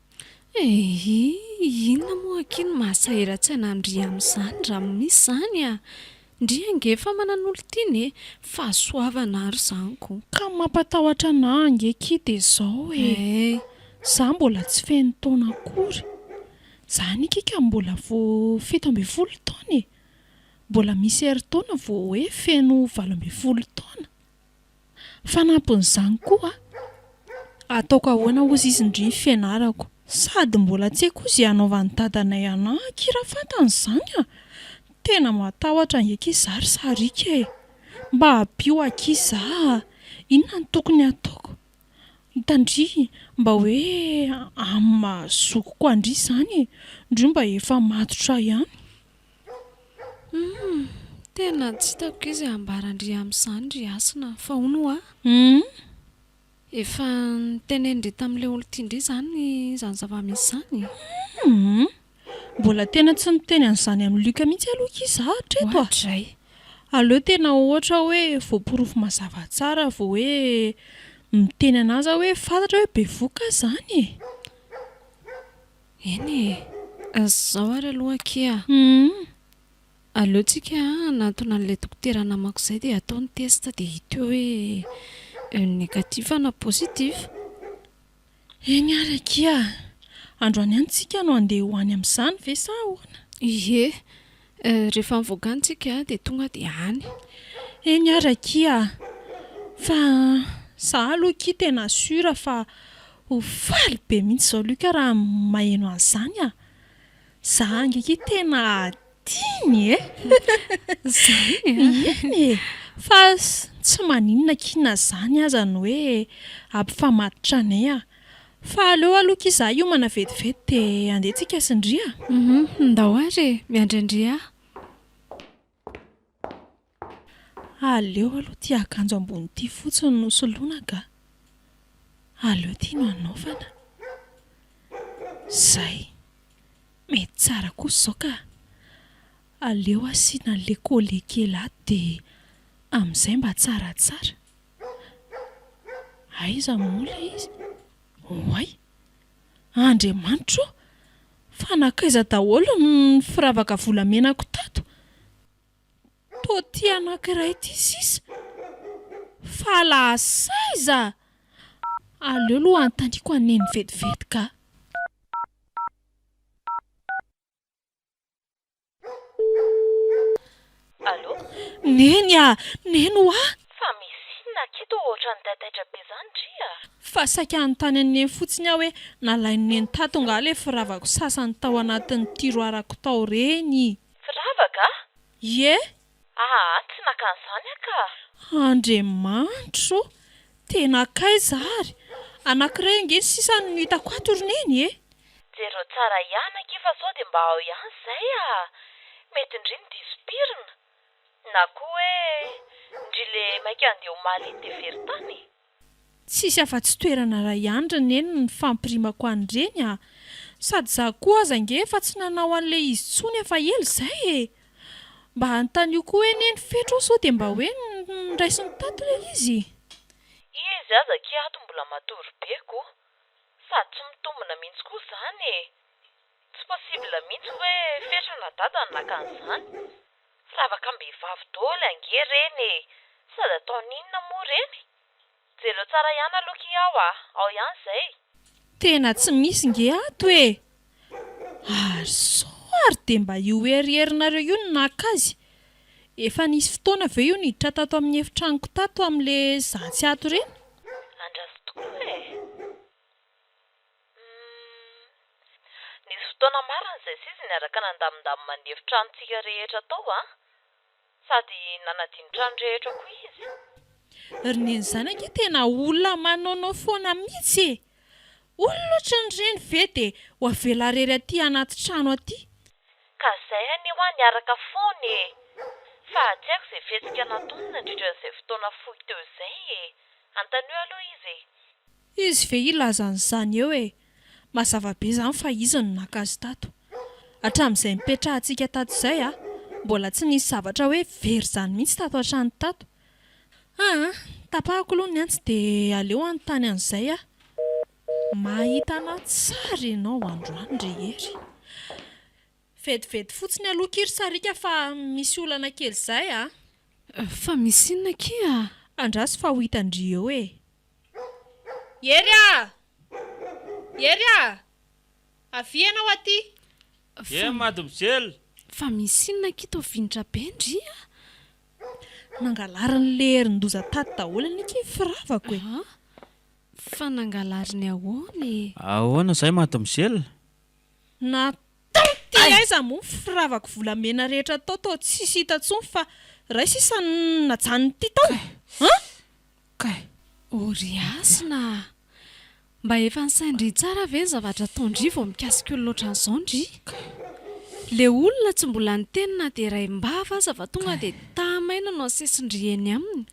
Eehh, inona moa akia no mahasahiran-tsaina an-dry amin'izany raha misy izany a! Ndry ange efa manan'olon-tiana e! Fahasoavana ary izany ko! Ka ny mampatahotra anah ange akia dia izao e! Za mbola tsy feno taona akory! Za anie akia ka mbola vao 17 taona e! Mbola misy herintaona vao hoe feno 18 taona! Fanampin'izany koa, ataoko ahoana hozy izy ndry ny fianarako? Sady mbola tsy haiko izay hanaovan'i dadanay anah akia raha fantany izany a! Tena matahotra ange akia za ry Sariaka e! Mba ampio akia za a! Inona no tokony hataoko? Hitan-dry mba hoe amin'ny maha zokiko an-dry izany e! Ndry mba efa matotra ihany. Humm! Tena tsy hitako izay hambaran-dry amin'izany ry Hasina fa hono hoa? Humm! Efa nitenenin-dry tamin'ilay olon-tian-dry izany izany zava-misy izany? Humm! Mbola tena tsy niteny an'izany amin'i Luc mihitsy aloha akia izaho hatreto a! Oadray! Aleo tena ohatra hoe voaporofo mazava tsara vao hoe miteny an'azy aho hoe fantatra hoe bevohoka aho izany e! Eny e! Zao ary aloha akia a! Aleo tsika hanantona an'ilay dokotera namako izay dia atao ny test dia hita eo hoe négatif na positif. Eny ary akia a! Androany ihany tsika no handeha ho any amin'izany ve sa ahoana? Ie! Rehefa mivoaka any tsika dia tonga dia any. Eny ary akia a! Fa za aloha akia tena sûr fa Ho faly be mihitsy izao Luc raha maheno an'izany a! Za ange akia tena tiany e! Zany e! Eny e! Fa tsy maninona akia na zany aza ny hoe ampifamatotra anay a! Fa aleo aloha akia za hiomana vetivety dia andeha tsika sy ndry a! Hum, ndao ary e! Miandry an-dry aho. Aleo aloha ity akanjo ambony ity fotsiny no soloina ka. Aleo ity no anaovana. Izay. Mety tsara kosa izao ka. Aleo asiana an'ilay collet kely ato dia amin'izay mba tsaratsara. Aiza moa ilay izy? Oay! Andriamanitra ô! Fa nankaiza daholo ny firavaka volamenako tato? Toa ity anankiray ity sisa. Fa lasa aiza? Aleo aloha anontaniako an'i Neny vetivety ka. Allô? Neny a! Neny hoa! Fa misy inona akia toa ohatran'ny. Ohatran'ny taitaitra be izany dry a! Fa saika hanontany an'i Neny fotsiny aho hoe nalain'i Neny tato angaha ilay firavako sasany tao anatin'ny tiroirako tao ireny? Firavaka? Ie! Aa tsy naka an'izany aho ka! Andriamanitro ô! Tena kaiza ary? Anankiray ange ny sisa no hitako ato ry Neny e! Jereo tsara ihany akia fa sao dia mba ao ihany izay a! Mety ndry ny diso pirina! Na koa hoe ndry le maika handeha omaly iny dia very tany e! Tsisy afa-tsy toerana iray ihany ry Neny no nifampirimako an'ireny a! Sady za koa aza ange efa tsy nanao an'ilay izy intsony efa ela izay e! Mba anontanio koa hoe Neny Fetro sao dia mba hoe noraisiny tato ilay izy? Izy aza akia ato mbola matory be ko! Sady tsy mitombina mihitsy koa izany e! Tsy possible mihitsy hoe Fetra na Dada no naka an'izany. Firavaka am-behivavy dôly ange reny e! Sady ataony inona moa reny? Jereo tsara ihany aloha ki ao a! Ao ihany izay! Tena tsy misy nge ato e! Ary sao ary dia mba io herihérinareo io no naka azy? Efa nisy fotoana ve io niditra tato amin'ny efitranoko tato amin'le za tsy ato ireny? Andraso tokoa e! Humm. Nisy fotoana marina izay s'izy niaraka nandamindamina ny efitranontsika rehetra tao an! Sady nanadino trano rehetra koa izy. Ry neny zany ange tena olona manaonao foana mihitsy e! Olona ohatran'ireny ve dia ho avela rery aty anaty trano aty? Ka zay anie hoa niaraka foana e! Fa tsy haiko izay fihetsika nataony nandritra an'izay fotoana fohy teo izay e! Antanio aloha izy e! Izy ve hilaza an'izany eo e! Mazava be izany fa izy no naka azy tato. Hatramin'izay nipetrahantsika tato izay a, mbola tsy nisy zavatra hoe very izany mihitsy tato an-trano tato. Aa, tapahako aloha ny antsy dia aleo hanontany an'izay aho. Mahita anà tsara ianao androany ry Hery. Vetivety fotsiny aloha akia ry Sariaka fa misy olana kely izay a! Fa misy inona akia a? Andraso fa ho hitan-dry eo e! Hery a! Hery a! Avia ianao aty! Eh mademoiselle! Fa misy inona akia toa vinitra be ndry a? Nangalarin'ilay herin-doza tato daholo anie akia ny firavako e! Fa nangalariny ahoana e? Ahoana izay mademoiselle? Nataony ty aiza moa ny firavako volamena rehetra tao toa tsisy hita tsony fa ray sisa no najanony ty tao an! Kay! O ry Hasina a! Mba efa nisain-dry tsara ve ny zavatra ataon-dry vao mikasika olona ohatran'izao ndry? Le olona tsy mbola niteny na dia raim-bava aza fa tonga dia tamaina no asesin-dry eny aminy.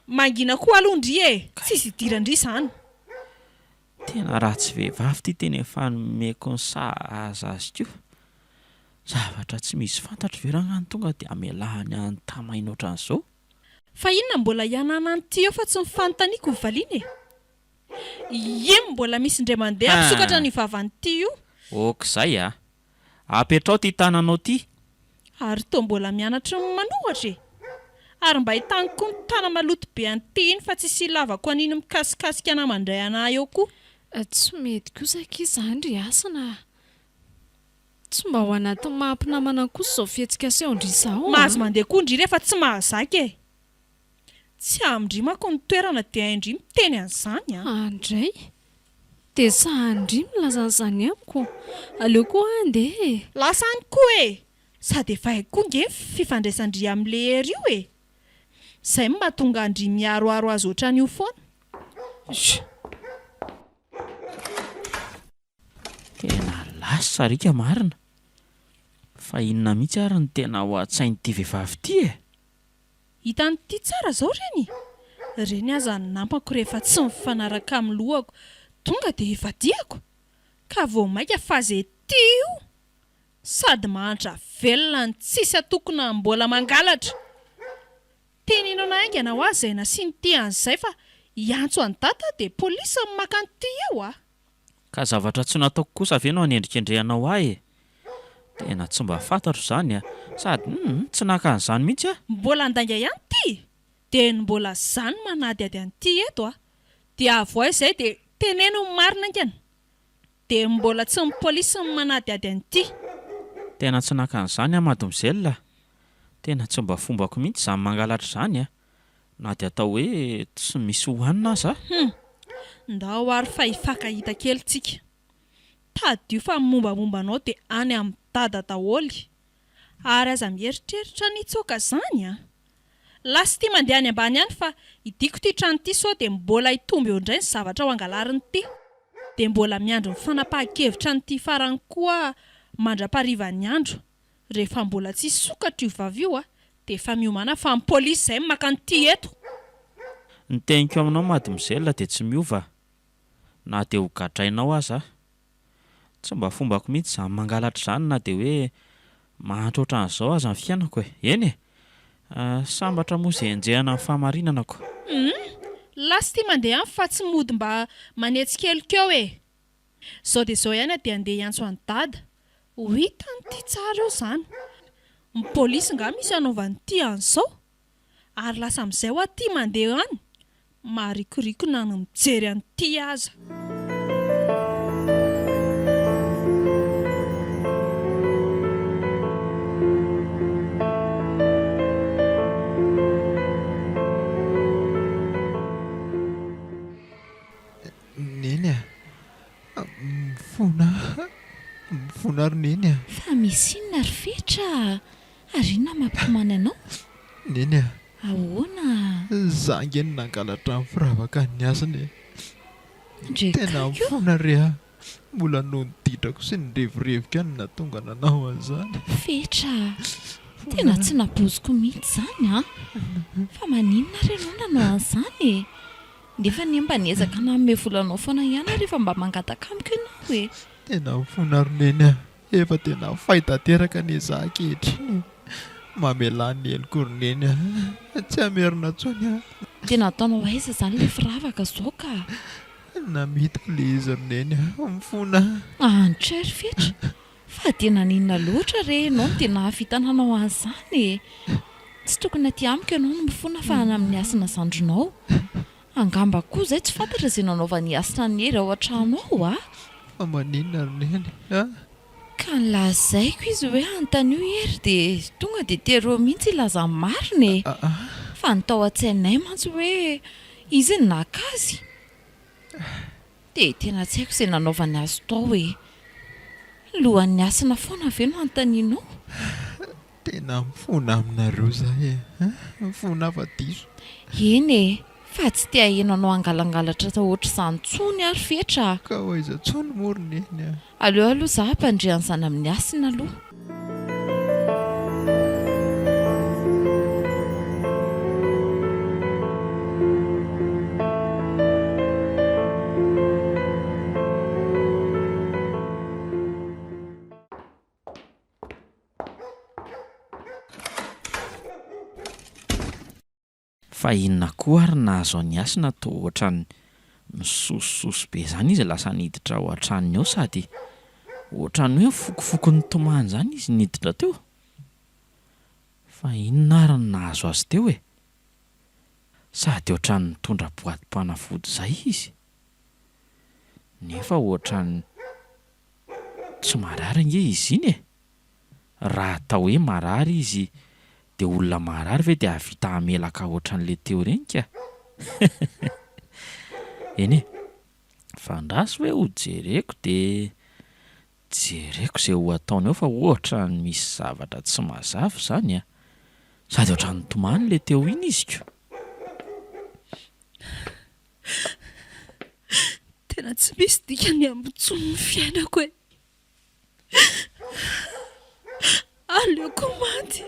Mangina koa aloha ndry e! Tsisy idiran-dry izany. Tena ratsy vehivavy ity tena efa nomeko ny sahaza azy koa. Zavatra tsy misy fantatro ve rangah no tonga dia amelahany any tamaina ohatran'izao? Fa inona mbola hianana an'ity eo fa tsy ny fanontaniako no valiana e! Iem mbola misy indray mandeha hampisokatra ny vavan'ity io. Ok zay a! Apetrao ty tananao ty. Ary toa mbola mianatra ny manohatra e! Ary mba hitany koa ny tana maloto be an'ity iny fa tsisy ilavako an'iny mikasikasika anah mandray anah eo koa. Tsy mety kosa akia izany ry Hasina a! Tsy mba ao anatin'ny maha mpinamana kosa izao fihetsika asehon-dry izao a! Mahazo mandeha koa ndry rehefa tsy mahazaka e! Tsy amin-dry manko ny toerana dia hain-dry miteny an'izany an! Andray! Dia sahan-dry milaza an'izany amiko? Aleo koa aho handeha e! Lasa any koa e! Sady efa haiko koa nge ny fifandraisan-dry amin'ilay Hery io e! Izay no mahatonga an-dry miharoharo azy ohatran'io foana. Zh! Tena lasa sariaka marina! Fa inona mihitsy ary no tena ao an-tsain'ity vehivavy ity e? Hitan'ity tsara zao reny? Reny aza ny namako rehefa tsy mifanaraka amin'ny lohako tonga dia ivadihako! Ka vao maika fa ze tia io sady mahantra velona no tsisy atokona mbola mangalatra! Teneno anah haingana hoa zay nasian'ity an'izay fa hiantso an'i dada dia polisy no maka an'ity eo a! Ka zavatra tsy nataoko kosa ve no anendrikendrehanao ahy e? Tena tsy mba fantatro izany a! Sady humm tsy naka an'izany mihitsy aho. Mbola handainga ihany ity? Dia ny mbola za no manadihady an'ity eto a! Dia avoay izay dia teneno ny marina haingana! Dia mbola tsy ny polisy no manadihady an'ity. Tena tsy naka an'izany aho mademoiselle a! Tena tsy mba fombako mihitsy izany mangalatra izany a! Na dia atao hoe tsy misy hohanina aza. Hum! Ndao ary fa hifankahita kely tsika. Tadidio fa ny mombamomba anao dia any amin'i Dada daholo. Ary aza mieritreritra ny hitsoaka izany an! Lasa ity mandeha any ambany any fa hidiako ity trano ity sao dia mbola hitombo eo indray ny zavatra ho angalarin'ity. Dia mbola miandry ny fanapahan-kevitra an'ity farany koa mandra-paharivan'ny andro. Rehefa mbola tsy hisokatra io vava io dia efa miomàna fa ny polisy izay no maka an'ity eto. Ny teniko aminao mademoiselle dia tsy miova na dia ho gadrainao aza aho. Tsy mba fombako mihitsy izany mangalatra izany na dia hoe mahantra ohatran'izao aza ny fiainako e! Eny e! Sambatra moa izay enjehana ny fahamarinana ko! Humm! Lasa ity mandeha any fa tsy mody mba manetsi-keloka eo e! Zao dia zao ihany aho dia andeha hiantso an'i Dada. Ho hitan'ity tsara eo izany. Ny polisy nga misy anaovan'ity an'izao? Ary lasa amin'izay hoa ty mandeha any? Maharikoriko na ny mijery an'ity aza. Neny a! Mifona mifona ry Neny a! Fa misy inona ry Fetra a! Ary inona mampitomany anao? Neny a! Ahoana? Za ange no nangalatra ny firavaka an'i Hasina e! Ndry Tena akaiky io! mifona re a! Mbola noho ny ditrako sy ny revireviko ihany no nahatonga nanao an'izany. Fetra a! Tena tsy nampoiziko mihitsy izany an! Fa maninona ary ianao nanao an'izany e? Nefa anie mba niezaka nanome vola anao foana ihany aho rehefa mba mangataka amiko ianao e! Tena mifona ry Neny a! Efa tena fay tanteraka anie za ankehitriny e! Mamelà ny heloko ry Neny a! Tsy hamerina intsony aho. Tena ataonao aiza izany ilay firavaka izao ka? Namidiko ilay izy ry Neny a! Mifona aho. Antra ry Fetra! Fa dia naninona loatra re ianao no dia nahavita nanao an'izany e? Tsy tokony aty amiko ianao no mifona fa any amin'ny Hasina zandrinao. Angamba koa izay tsy fantatra izay nanaovan'i Hasina an'i Hery ao an-trano ao a! Fa maninona ry Neny a? Ka nolazaiko izy hoe anontanio i Hery dia tonga dia tereo mihitsy hilaza ny marina e! Fa ny tao an-tsainay mantsy hoe izy no naka azy. Dia tena tsy haiko izay nanaovany azy tao e! Lohan'ny hasina foana ve no anontanianao? Tena mifona aminareo za e! Mifona fa diso. Eny e! Fa tsy te haheno anao hangalangalatra ohatr'izany intsony aho ry Fetra a! Ka ho aiza intsony moa ry Neny a! Aleo aloha za hampandre an'izany amin'ny hasina aloha. Fa inona koa ary nahazo an'i Hasina toa ohatran'ny misosososo be izany izy lasa niditra ao an-tranony ao sady ohatran'ny hoe nifokofoko nitomany izany izy niditra teo. Fa inona ary no nahazo azy teo e? Sady ohatran'ny nitondra boatim-panafody izay izy. Nefa ohatran'ny tsy marary ange izy iny e! Raha atao hoe marary izy dia olona marary ve dia hahavita hamelaka ohatran'ilay teo ireny ka? Eny e! Fa andraso hoe ho jereko dia jereko izay ho ataony eo fa ohatran'ny misy zavatra tsy mazava izany an! Sady ohatran'ny nitomany ilay teo iny izy ko! Tena tsy misy dikany amiko intsony ny fiainako e! Aleoko maty.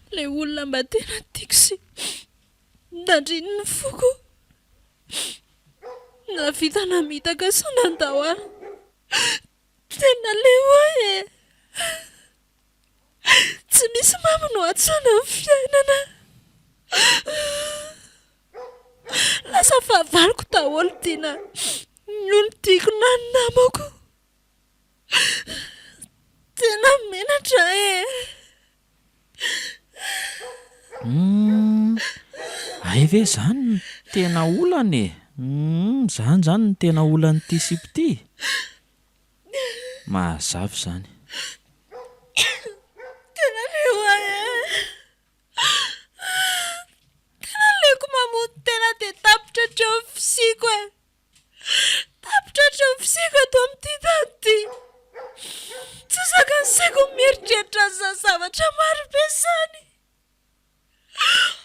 Ilay olona mba tena tiako sy nandrin'ny foko nahavita namitaka sy nandao ahy. Tena leo ahy e! Tsy misy mamy no antsoina ny fiainana. Lasa fahavaloko daholo Dina, ny olon-tiako na ny namako. Tena menatra e! Humm, hay ve izany no tena olana e! Humm, izany izany no tena olan'ity sipa ity? Mazava izany. Tena leo ahy e! zavatra maro be izany.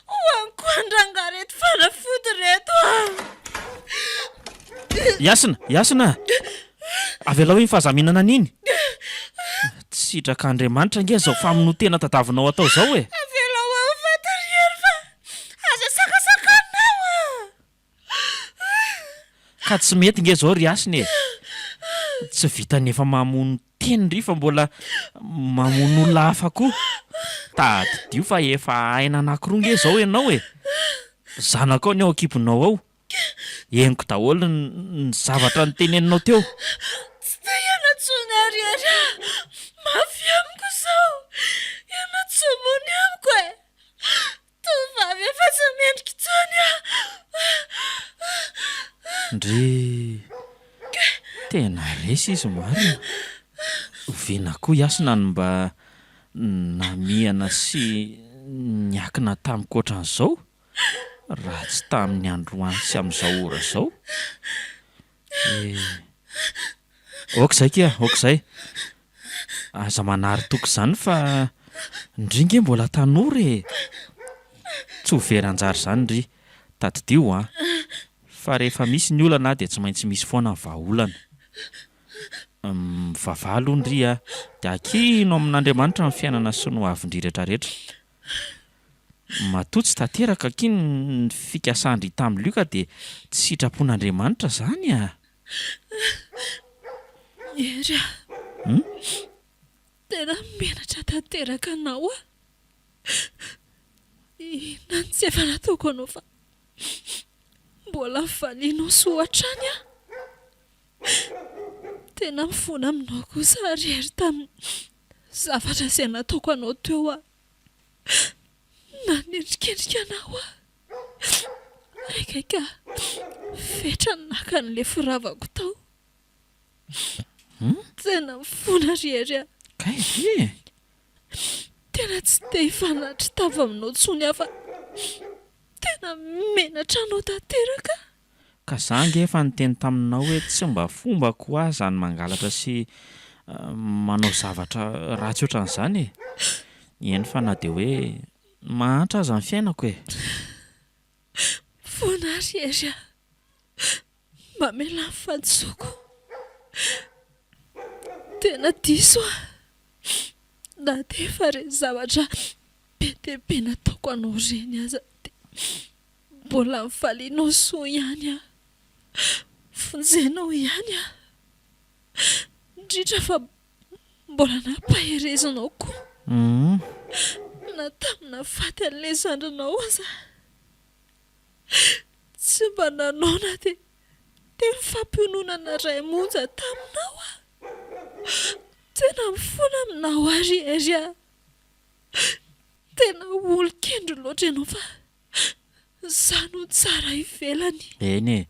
Hohaniko any rangahy reto fanafody reto a! Hasina! Hasina! Avelao iny fahazaminana iny! Tsy sitrak'Andriamanitra ange izao famonoan-tena tadavinao atao izao e! Avelao aho faty ry Hery fa aza sakasakanao a! Ka tsy mety nge zao ry Hasina e! Tsy vitan'ny efa mamono teny ry fa mbola mamono olona hafa koa. Tadidio fa efa aina anakiroa nge zao ianao e! Zanakao ny ao an-kibonao ao. Henoko daholo ny zavatra noteneninao teo. Tsy te hiaina intsony aho ry Hery a! Mafy amiko izao! Ianao tsy mony amiko e! Tovovavy efa tsy mendrika intsony aho. Ndry! Tena resy izy marina. Oviana koa i Hasina no mba namihana sy niankina tamiko ohatran'izao? Raha tsy tamin'ny androany sy amin'izao ora izao. Eh. Ok izay kia, ok izay. Aza manary toky izany fa ndry nge mbola tanora e! Tsy ho very anjara izany ndry, tadidio an! Fa rehefa misy ny olana dia tsy maintsy misy foana ny vahaolana. Mivavaha aloha ndry a, dia ankino amin'Andriamanitra ny fiainana sy ny ho avin-dry retraretra. Matoa tsy tanteraka akia ny fikasan-dry tamin'i Lioka dia tsy sitrapon'Andriamanitra izany a! Hery a! Tena menatra tanteraka anao aho. Inona no tsy efa nataoko anao fa mbola valianao soa hatrany aho. Tena mifona aminao kosa ry Hery tamin'ny zavatra izay nataoko anao teo aho. Nanendrikendrika anao aho. Haikaika fetra ny naka an'ilay firavako tao. Tena mifona ry Hery a! Kay ve e? Tena tsy te hifanatri-tava aminao intsony aho fa tena menatra anao tanteraka. Ka za ange efa niteny taminao hoe tsy mba fombako hoa zany mangalatra sy manao zavatra ratsy ohatran'izany e! Eny fa na dia hoe mahantra aza ny fiainako e! Mifona ary Hery a! Mamelà ny fahadisoako. Tena diso aho na dia efa ireny zavatra be dia be nataoko anao ireny aza dia Mbola nivalianao soa ihany aho. Vonjenao ihany aho. Indrindra fa mbola nampaherezinao koa. Na tamin'ny nahafaty an'ilay zandrinao aza. Tsy mba nanao na dia teny fampiononana iray monja taminao aho. Tena mifona aminao aho ry Hery a! Tena olon-kendry loatra ianao fa Za no tsara ivelany. Eny e!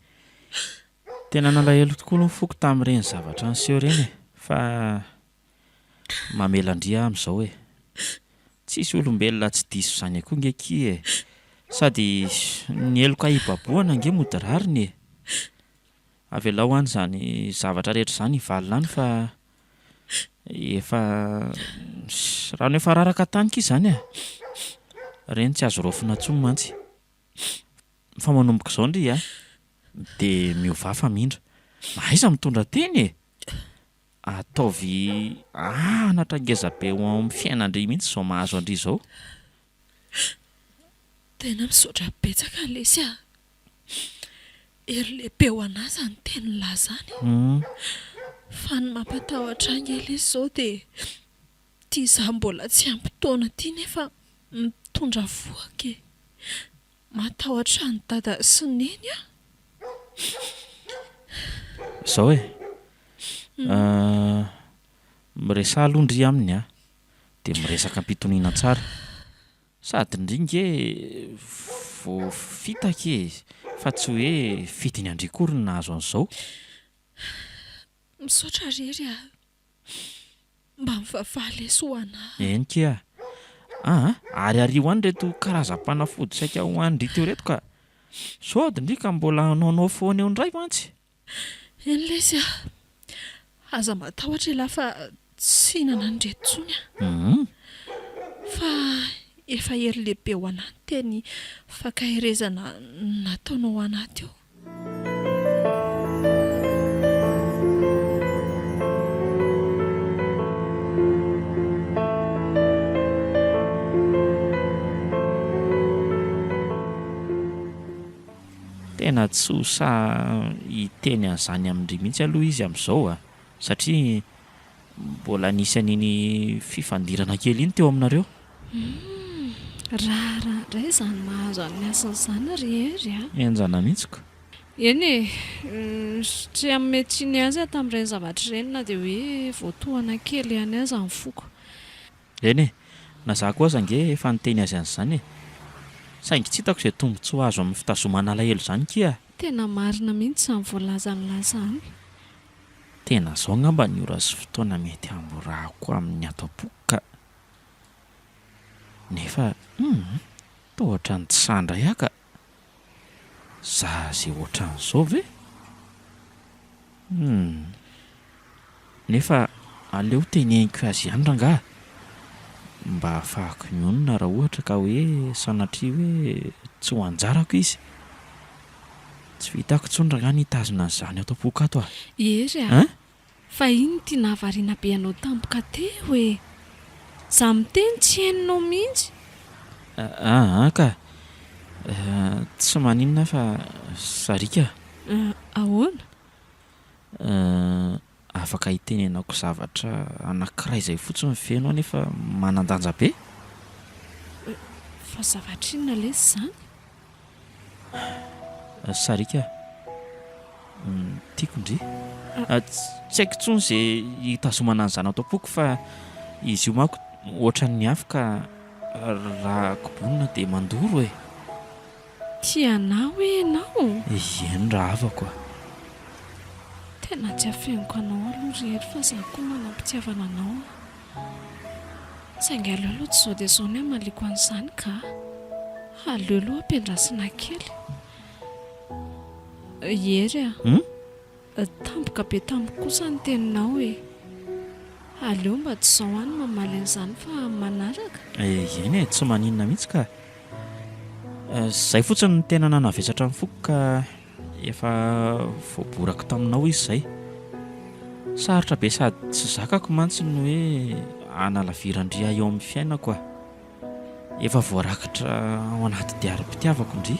Tena nalahelo tokoa aloha ny foko tamin'ireny zavatra niseho ireny e! Fa mamela an-dry aho amin'izao e! Tsisy olombelona tsy diso izany akoa nge akia e! Sady ny heloka hibabohana ange mody rariny e! Avelao any izany zavatra rehetra izany hivalona any fa efa rano efa raraka tany kia izany e! Ireny tsy azo raofina intsony mantsy. Fa manomboka izao ndry a, dia miovà famindra. Mahaiza mitondra tena e! Ataovy anatra ngeza be ho ao amin'ny fiainan-dry mihitsy izao mahazo an-dry izao. Tena misaotra betsaka lesy a! Hery lehibe ho anah zany tenin'lah zany. Fa ny mampatahotra ahy nge lesy zao dia ity za mbola tsy ampy taona ity nefa mitondra vohoka e! Matahotra an'i dada sy neny aho. Zao e! Miresaha aloha ndry aminy a! Dia miresaka am-pitoniana tsara. Sady ndry nge voafitaka e, fa tsy hoe fidiny an-dry akory ny nahazo an'izao. Misaotra rery a! Mba mivavaha lesy ho anah. Eny kia a! Ary ario any ireto karazam-panafody saika ho an-dry teo ireto ka! Sody ndry ka mbola hanaonao foana eo indray mantsy. Eny lesy a! Aza matahotra elah fa tsy hihinana an'ireto intsony aho. Fa efa hery lehibe ho anah ny teny fankaherezana nataonao ho anah teo. Tena tsy ho sahy hiteny an'izany amin-dry mihitsy aloha izy amin'izao a! Satria mbola nisy an'iny fifandirana kely iny teo aminareo. Humm! Raharaha indray izany mahazo an'i Hasina izany ry Hery a! Henjana mihitsy ko! Eny e! Tsy hanome tsiny azy aho tamin'ireny zavatra ireny na dia hoe voatohana kely ihany aza ny foko. Eny e! Na za koa aza ange efa niteny azy an'izany e! Saingy tsy hitako izay tombontsoa azo amin'ny fitazomana alahelo izany kia! Tena marina mihitsy izany voalazan'lah izany. Tena zao angamba ny ora sy fotoana mety hamborahako amin'ny ato am-poko ka. Nefa humm toa ohatran'ny tsy sahy indray aho ka. Za ze ohatran'izao ve? Humm. Nefa aleo teneniko azy ihany rangaha mba hahafahako mionona raha ohatra ka hoe sanatria hoe tsy ho anjarako izy. Tsy vitako intsony rangaha ny hitazona an'izany ato am-poko ato a! Hery a! Fa inn ity nahavariana be anao tampoka teo e! Za miteny tsy henonao mihitsy. Aa ka! Tsy maninona fa sariaka a! Ahoana? Afaka hitenenako zavatra anankiray izay fotsiny ve ianao nefa manan-danja be? Fa zavatra inona lesy izany? Sariaka a! Tiako ndry. Tsy haiko intsony izay hitazomana an'izany ato am-poko fa izy io manko ohatran'ny afo ka raha kobonina dia mandoro e! Tia anah hoe ianao? Eny rahavako a! Tena tsy afeniko anao aloha ry Hery fa za koa manam-pitiavana anao a! Saingy aleo aloha tsy izao dia izao ny hamaliako an'izany ka! Aleo aloha ampiandrasina kely. Hery a! Tampoka be tamiko kosa ny teninao e! Aleo mba tsy izao aho no mamaly an'izany fa amin'ny manaraka. Eny e, tsy maninona mihitsy ka! Izay fotsiny no tena nanavesatra ny foko ka efa voaborako taminao izy izay. Sarotra be sady tsy zakako mantsy ny hoe hanalaviran-dry ahy eo amin'ny fiainako a! Efa voarakitra ao anaty diarim-pitiavako ndry.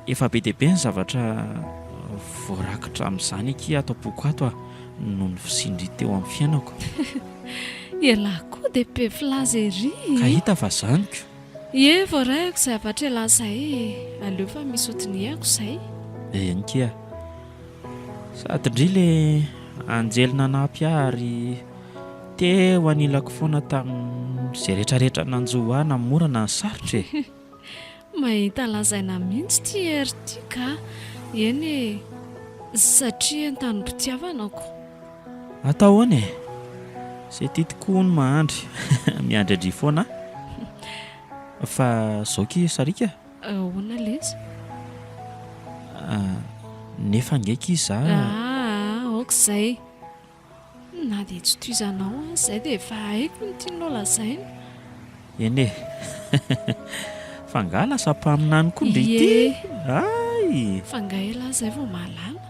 Efa be dia be ny zavatra voarakitra amin'izany akia ato am-poko ato a, noho ny fisian-dry teo amin'ny fiainako. Ialahy koa dia be filaza ery e! Ka hita fa zany ko! Ie, voarahiko izay hafatr' ialahy izay e! Aleo fa misy hodinihako izay. Eny kia. Sady ndry le anjely nanampy ahy ary teo anilako foana tamin'izay retraretra nanjo ahy na mora na ny sarotra e! Mahita lazaina mihitsy ity Hery ity ka! Eny e! Satria entanim-pitiavana ko! Atao ahoana e! Izay tia tokoa hono mahandry. Miandry an-dry foana aho. Fa zao ki sariaka a! Ahoana lesy? Nefa ange akia za. Aa aoka izay. Na dia tsy tohizanao aza izay dia efa haiko ny tianao lazaina. Eny e. Fa angaha lasa mpaminany koa ndry ity? Ie. Hay! Fa angaha elah izay vao mahalala?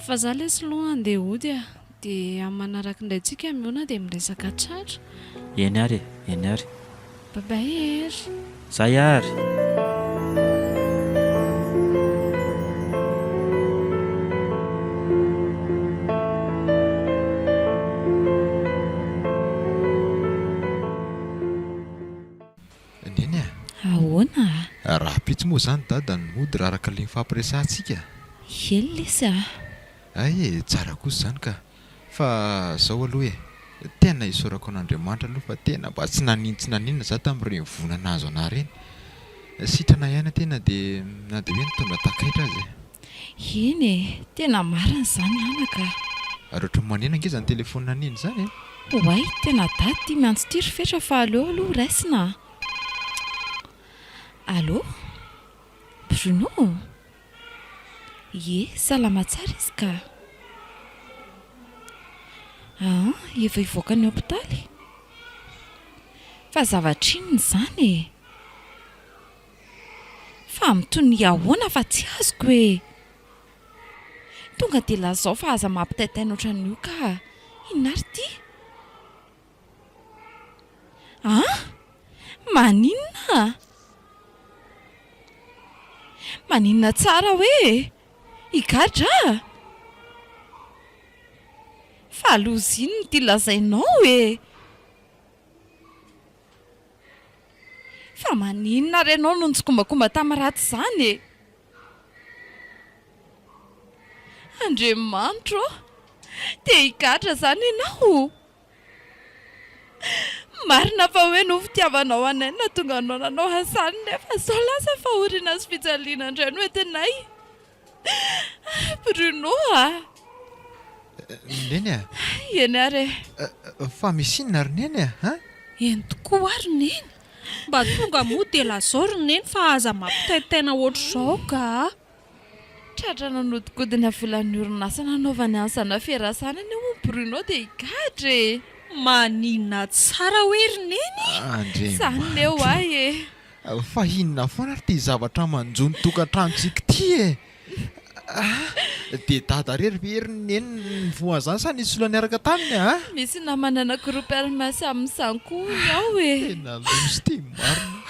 Fa za lesy aloha handeha hody a. Dia amin'ny manaraka indray tsika mihaona dia miresaka tsara. Eny ary e, eny ary. Bye bye Hery. Zay ary. Neny a! Ahoana a? Rahampitso moa izany dada no mody raha araka ilay nifampiresahantsika. Eny lesy a! Hay e, tsara kosa izany ka! Fa zao aloha e, tena isaorako an'Andriamanitra aloha fa tena mba tsy naninon-tsy naninona za tamin'ireny voina nahazo anah ireny. Sitrana ihany aho tena dia na dia hoe nitondra takaitra aza e. Eny e, tena marina izany anaka a! Ary ohatran'ny maneno ange izany telefaonina neny izany e! Oay, tena daty ity miantso ity ry Fetra fa aleo aloha raisina a! Allô? Bruno? Ie, salama tsara izy ka. Aa, efa hivoaka ny hopitaly? Fa zavatra inona izany e? Fa mitonia ahoana fa tsy azoko e! Tonga dia lazao fa aza mampitaintaina ohatran'io ka! Inona ary ity? An? Maninona? Maninona tsara hoe e? Higadra? Fa loza inona ity lazainao e? Fa maninona ary ianao no nitsikombakomba tamin'ny ratsy izany e? Andriamanitro ô! Te higadra izany ianao? Marina fa hoe noho fitiavanao anay no nahatonga anao nanao an'izany nefa izao lasa fahoriana sy fijaliana indray no entinay. Bruno a! Neny a! Eny ary e! Fa misy inona ry Neny a? An? Eny tokoa ary Neny! Mba tonga moa dia lazao ry Neny fa aza mampitaintaina ohatr'izao ka! Tratra nanodikodina volan'ny orinasa nanaovany an'izany afera izany anie hono Bruno dia higadra e! Maninona tsara hoe ry Neny? Izany ne ho ahy e! Fa inona foana ary ity zavatra manjo ny tokantranontsika ity e? Ah! Dia dada rery ve ry Neny no voan'izany sa nisy olona niaraka taminy ah? Misy namana anankiroa mpiara-miasa amin'izany koa hono ao e! Tena loza ity marina.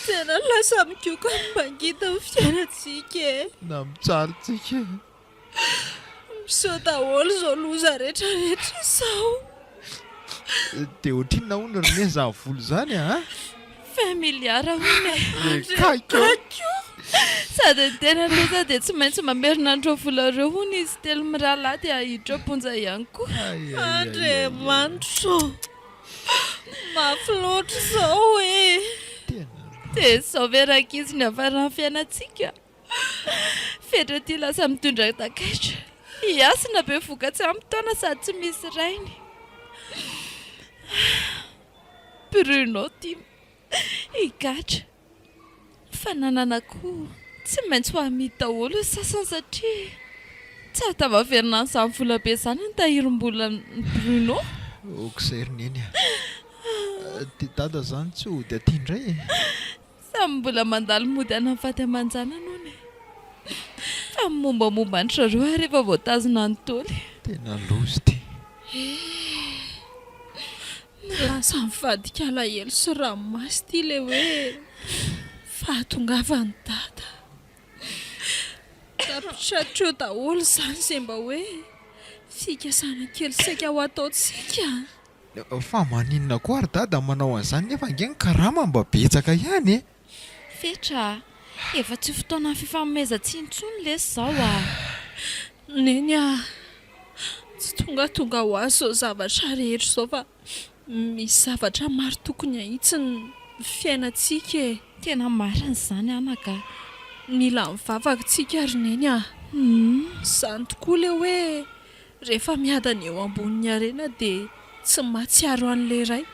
Tena lasa migoka ny mangidy ny fiainantsika e! Na mijaly tsika e! Miseho daholo izao loza rehetra rehetra izao. Dia ohatrinona hono ry Neny izany vola izany a? Vingt milliards hono e! Kaiky ô! Sady ny tena loza dia tsy maintsy mamerina an'ireo vola ireo hono izy telo mirahalahy dia hiditra am-ponja ihany koa. Andriamanitra ô! Mafy loatra izao e! Dia izao ve rankizy ny hafaran'ny fiainantsika? Fetra ity lasa mitondra takaitra. I Hasina bevohoka tsy ampy taona sady tsy misy rainy. Bruno tia higadra. Fananana koa tsy maintsy ho amidy daholo ny sasany satria tsy hahatafaverina an'izany vola be izany ny tahirim-bolan'i Bruno. Ok izay ry Neny a! Dia Dada izany tsy hody aty indray e? Samy mbola mandalo mody any amin'ny faty aman-janany hono e! Fa ny mombamomba an-dry zareo ary efa voatazona any Toly. Tena loza ity. Eh! Lasa mivadika alahelo sy ranomaso ity ilay hoe fahatongavan'i Dada. Tapitra hatreo daholo izany izay mba hoe fikasana kely saika ho ataontsika. Fa maninona koa ary Dada manao an'izany nefa ange ny karama mba betsaka ihany e! Fetra a! Efa tsy fotoanan'ny fifanomezan-tsiny intsony lesy izao a! Neny a! Tsy tongatonga ho azy izao zavatra rehetra izao fa misy zavatra maro tokony ahitsy ny fiainantsika e! Tena marina izany anaka a! Mila mivavaka tsika ry Neny a! Izany tokoa ilay hoe rehefa miadana eo ambonin'ny harena dia tsy mahatsiaro an'ilay Ray.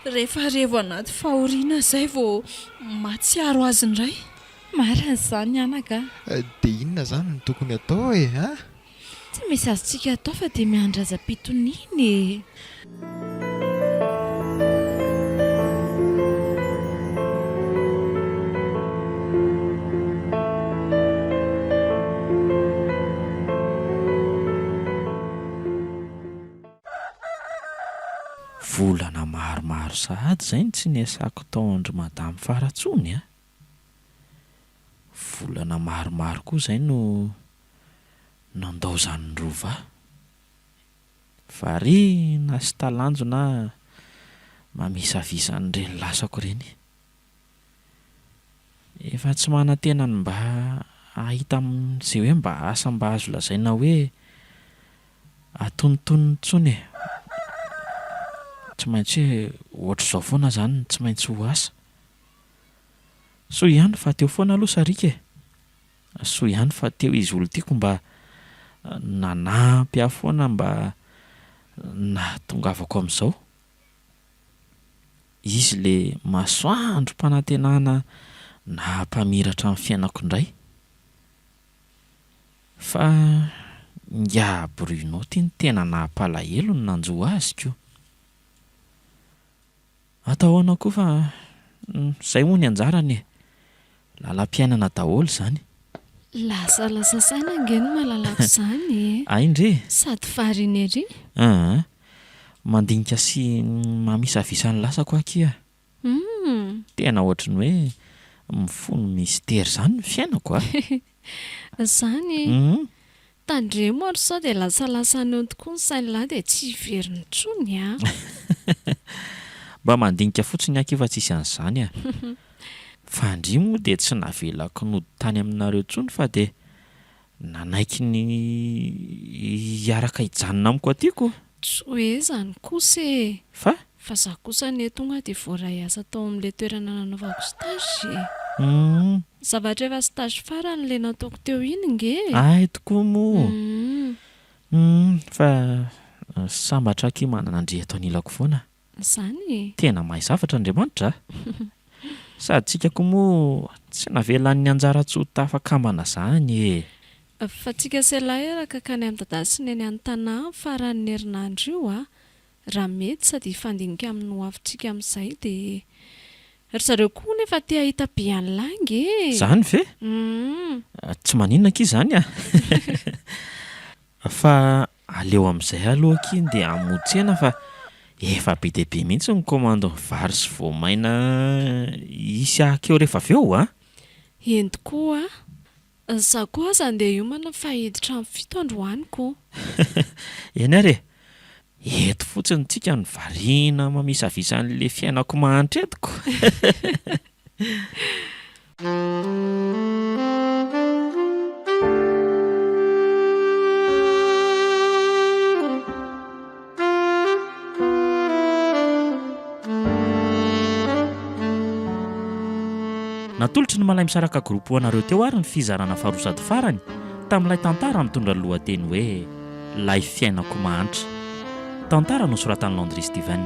Rehefa revo anaty fahoriana izay vao mahatsiaro azy indray. Marina izany anaka a! Dia inona izany no tokony atao e a? Tsy misy azontsika atao fa dia miandry aza-pitoniana e! Volana maromaro sahady izay no tsy niasako tao an-dry Madame Fara intsony a! Volana maromaro koa izay no nandaozan'ny Rova ahy. Variana sy talanjona aho mamisavisa an'ireny lasako ireny. Efa tsy manantena ny mba hahita izay hoe mba asa mba azo lazaina hoe atonontonony intsony e. Tsy maintsy hoe ohatr'izao foana izany no tsy maintsy ho asa. Soa ihany fa teo foana aloha sariaka e. Soa ihany fa teo izy olon-tiako mba nanampy ahy foana mba nahatongavako amin'izao. Izy le masoandrom-panantenana nahampamiratra ny fiainako indray. Fa ingahy Bruno ty no tena nahampalahelo ny nanjo azy ko. Atao ahoana koa fa izay moa ny anjarany e! Lalam-piainana daholo izany. Lasalasa saina ange ny malalako izany e! Hay ndry! Sady variana ery! Aa! Mandinika sy mamisavisa ny lasako aho akia. Humm! Tena ohatry ny hoe mifono mistery izany ny fiainako a! Izany? Humm! Tandremo ary sao dia lasalasana eo tokoa ny sain'lah dia tsy hiverina intsony a! Mba mandinika fotsiny aky fa tsisy an'izany a! Fa ndry moa dia tsy navelako nody tany aminareo intsony fa dia nanaiky ny hiaraka hijanona amiko aty ko! Tsy hoe izany kosa e! Fa? Fa za kosa anie tonga dia voaray asa tao amin'ilay toerana nanaovako stage e! Humm. Zavatra efa stage farany ilay nataoko teo iny nge e! Hay tokoa moa! Humm. Humm fa sambatra aky manana an-dry eto anilako foana. Izany e! Tena mahay zavatra Andriamanitra a! Sady tsika koa moa tsy navelan'ny anjara tsy ho tafakambana zany e! Fa tsika sy ialahy araka hankany amin'i Dada sy Neny any Tanà amin'ny faran'ny herinandro io a! Raha mety sady hifandinika amin'ny ho avintsika amin'izay dia. Ry zareo koa hono efa te hahita be an'lah ange e! Zany ve? Humm. Tsy maninona akia zany a! Fa aleo amin'izay aloha akia ndeha hamoa tsena fa efa be dia be mihitsy ny kaomandin'ny vary sy voamaina hisy ahako eo rehefa avy eo a! Eny tokoa a! Za koa aza andeha hiomana fa hiditra amin'ny fito androany ko! Eny ary e! Eto fotsiny tsika no variana mamisavisa an'le fiainako mahantra eto ko! Natolotry ny Malaimisaraka Group ho anareo teo ary ny fizarana faharoa sady farany tamin'ilay tantara mitondra ny lohateny hoe Lay fiainako mahantra. Tantara nosoratan'i Landry Steven.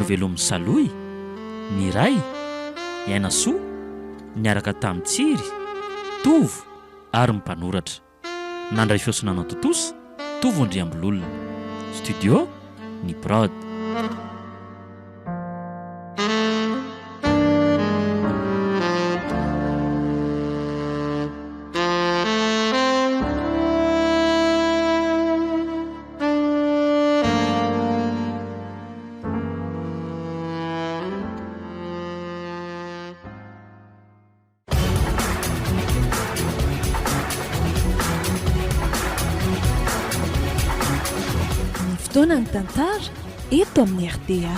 Novelomin'i Salohy, Miray, Ainasoa, niaraka tamin'i Tsiry, Tovo ary ny mpanoratra. Nandray feo sy nanatontosa, Tovo Andriambololona. Studio, Ny Prod. Ny fotoana ny tantara eto amin'ny rta.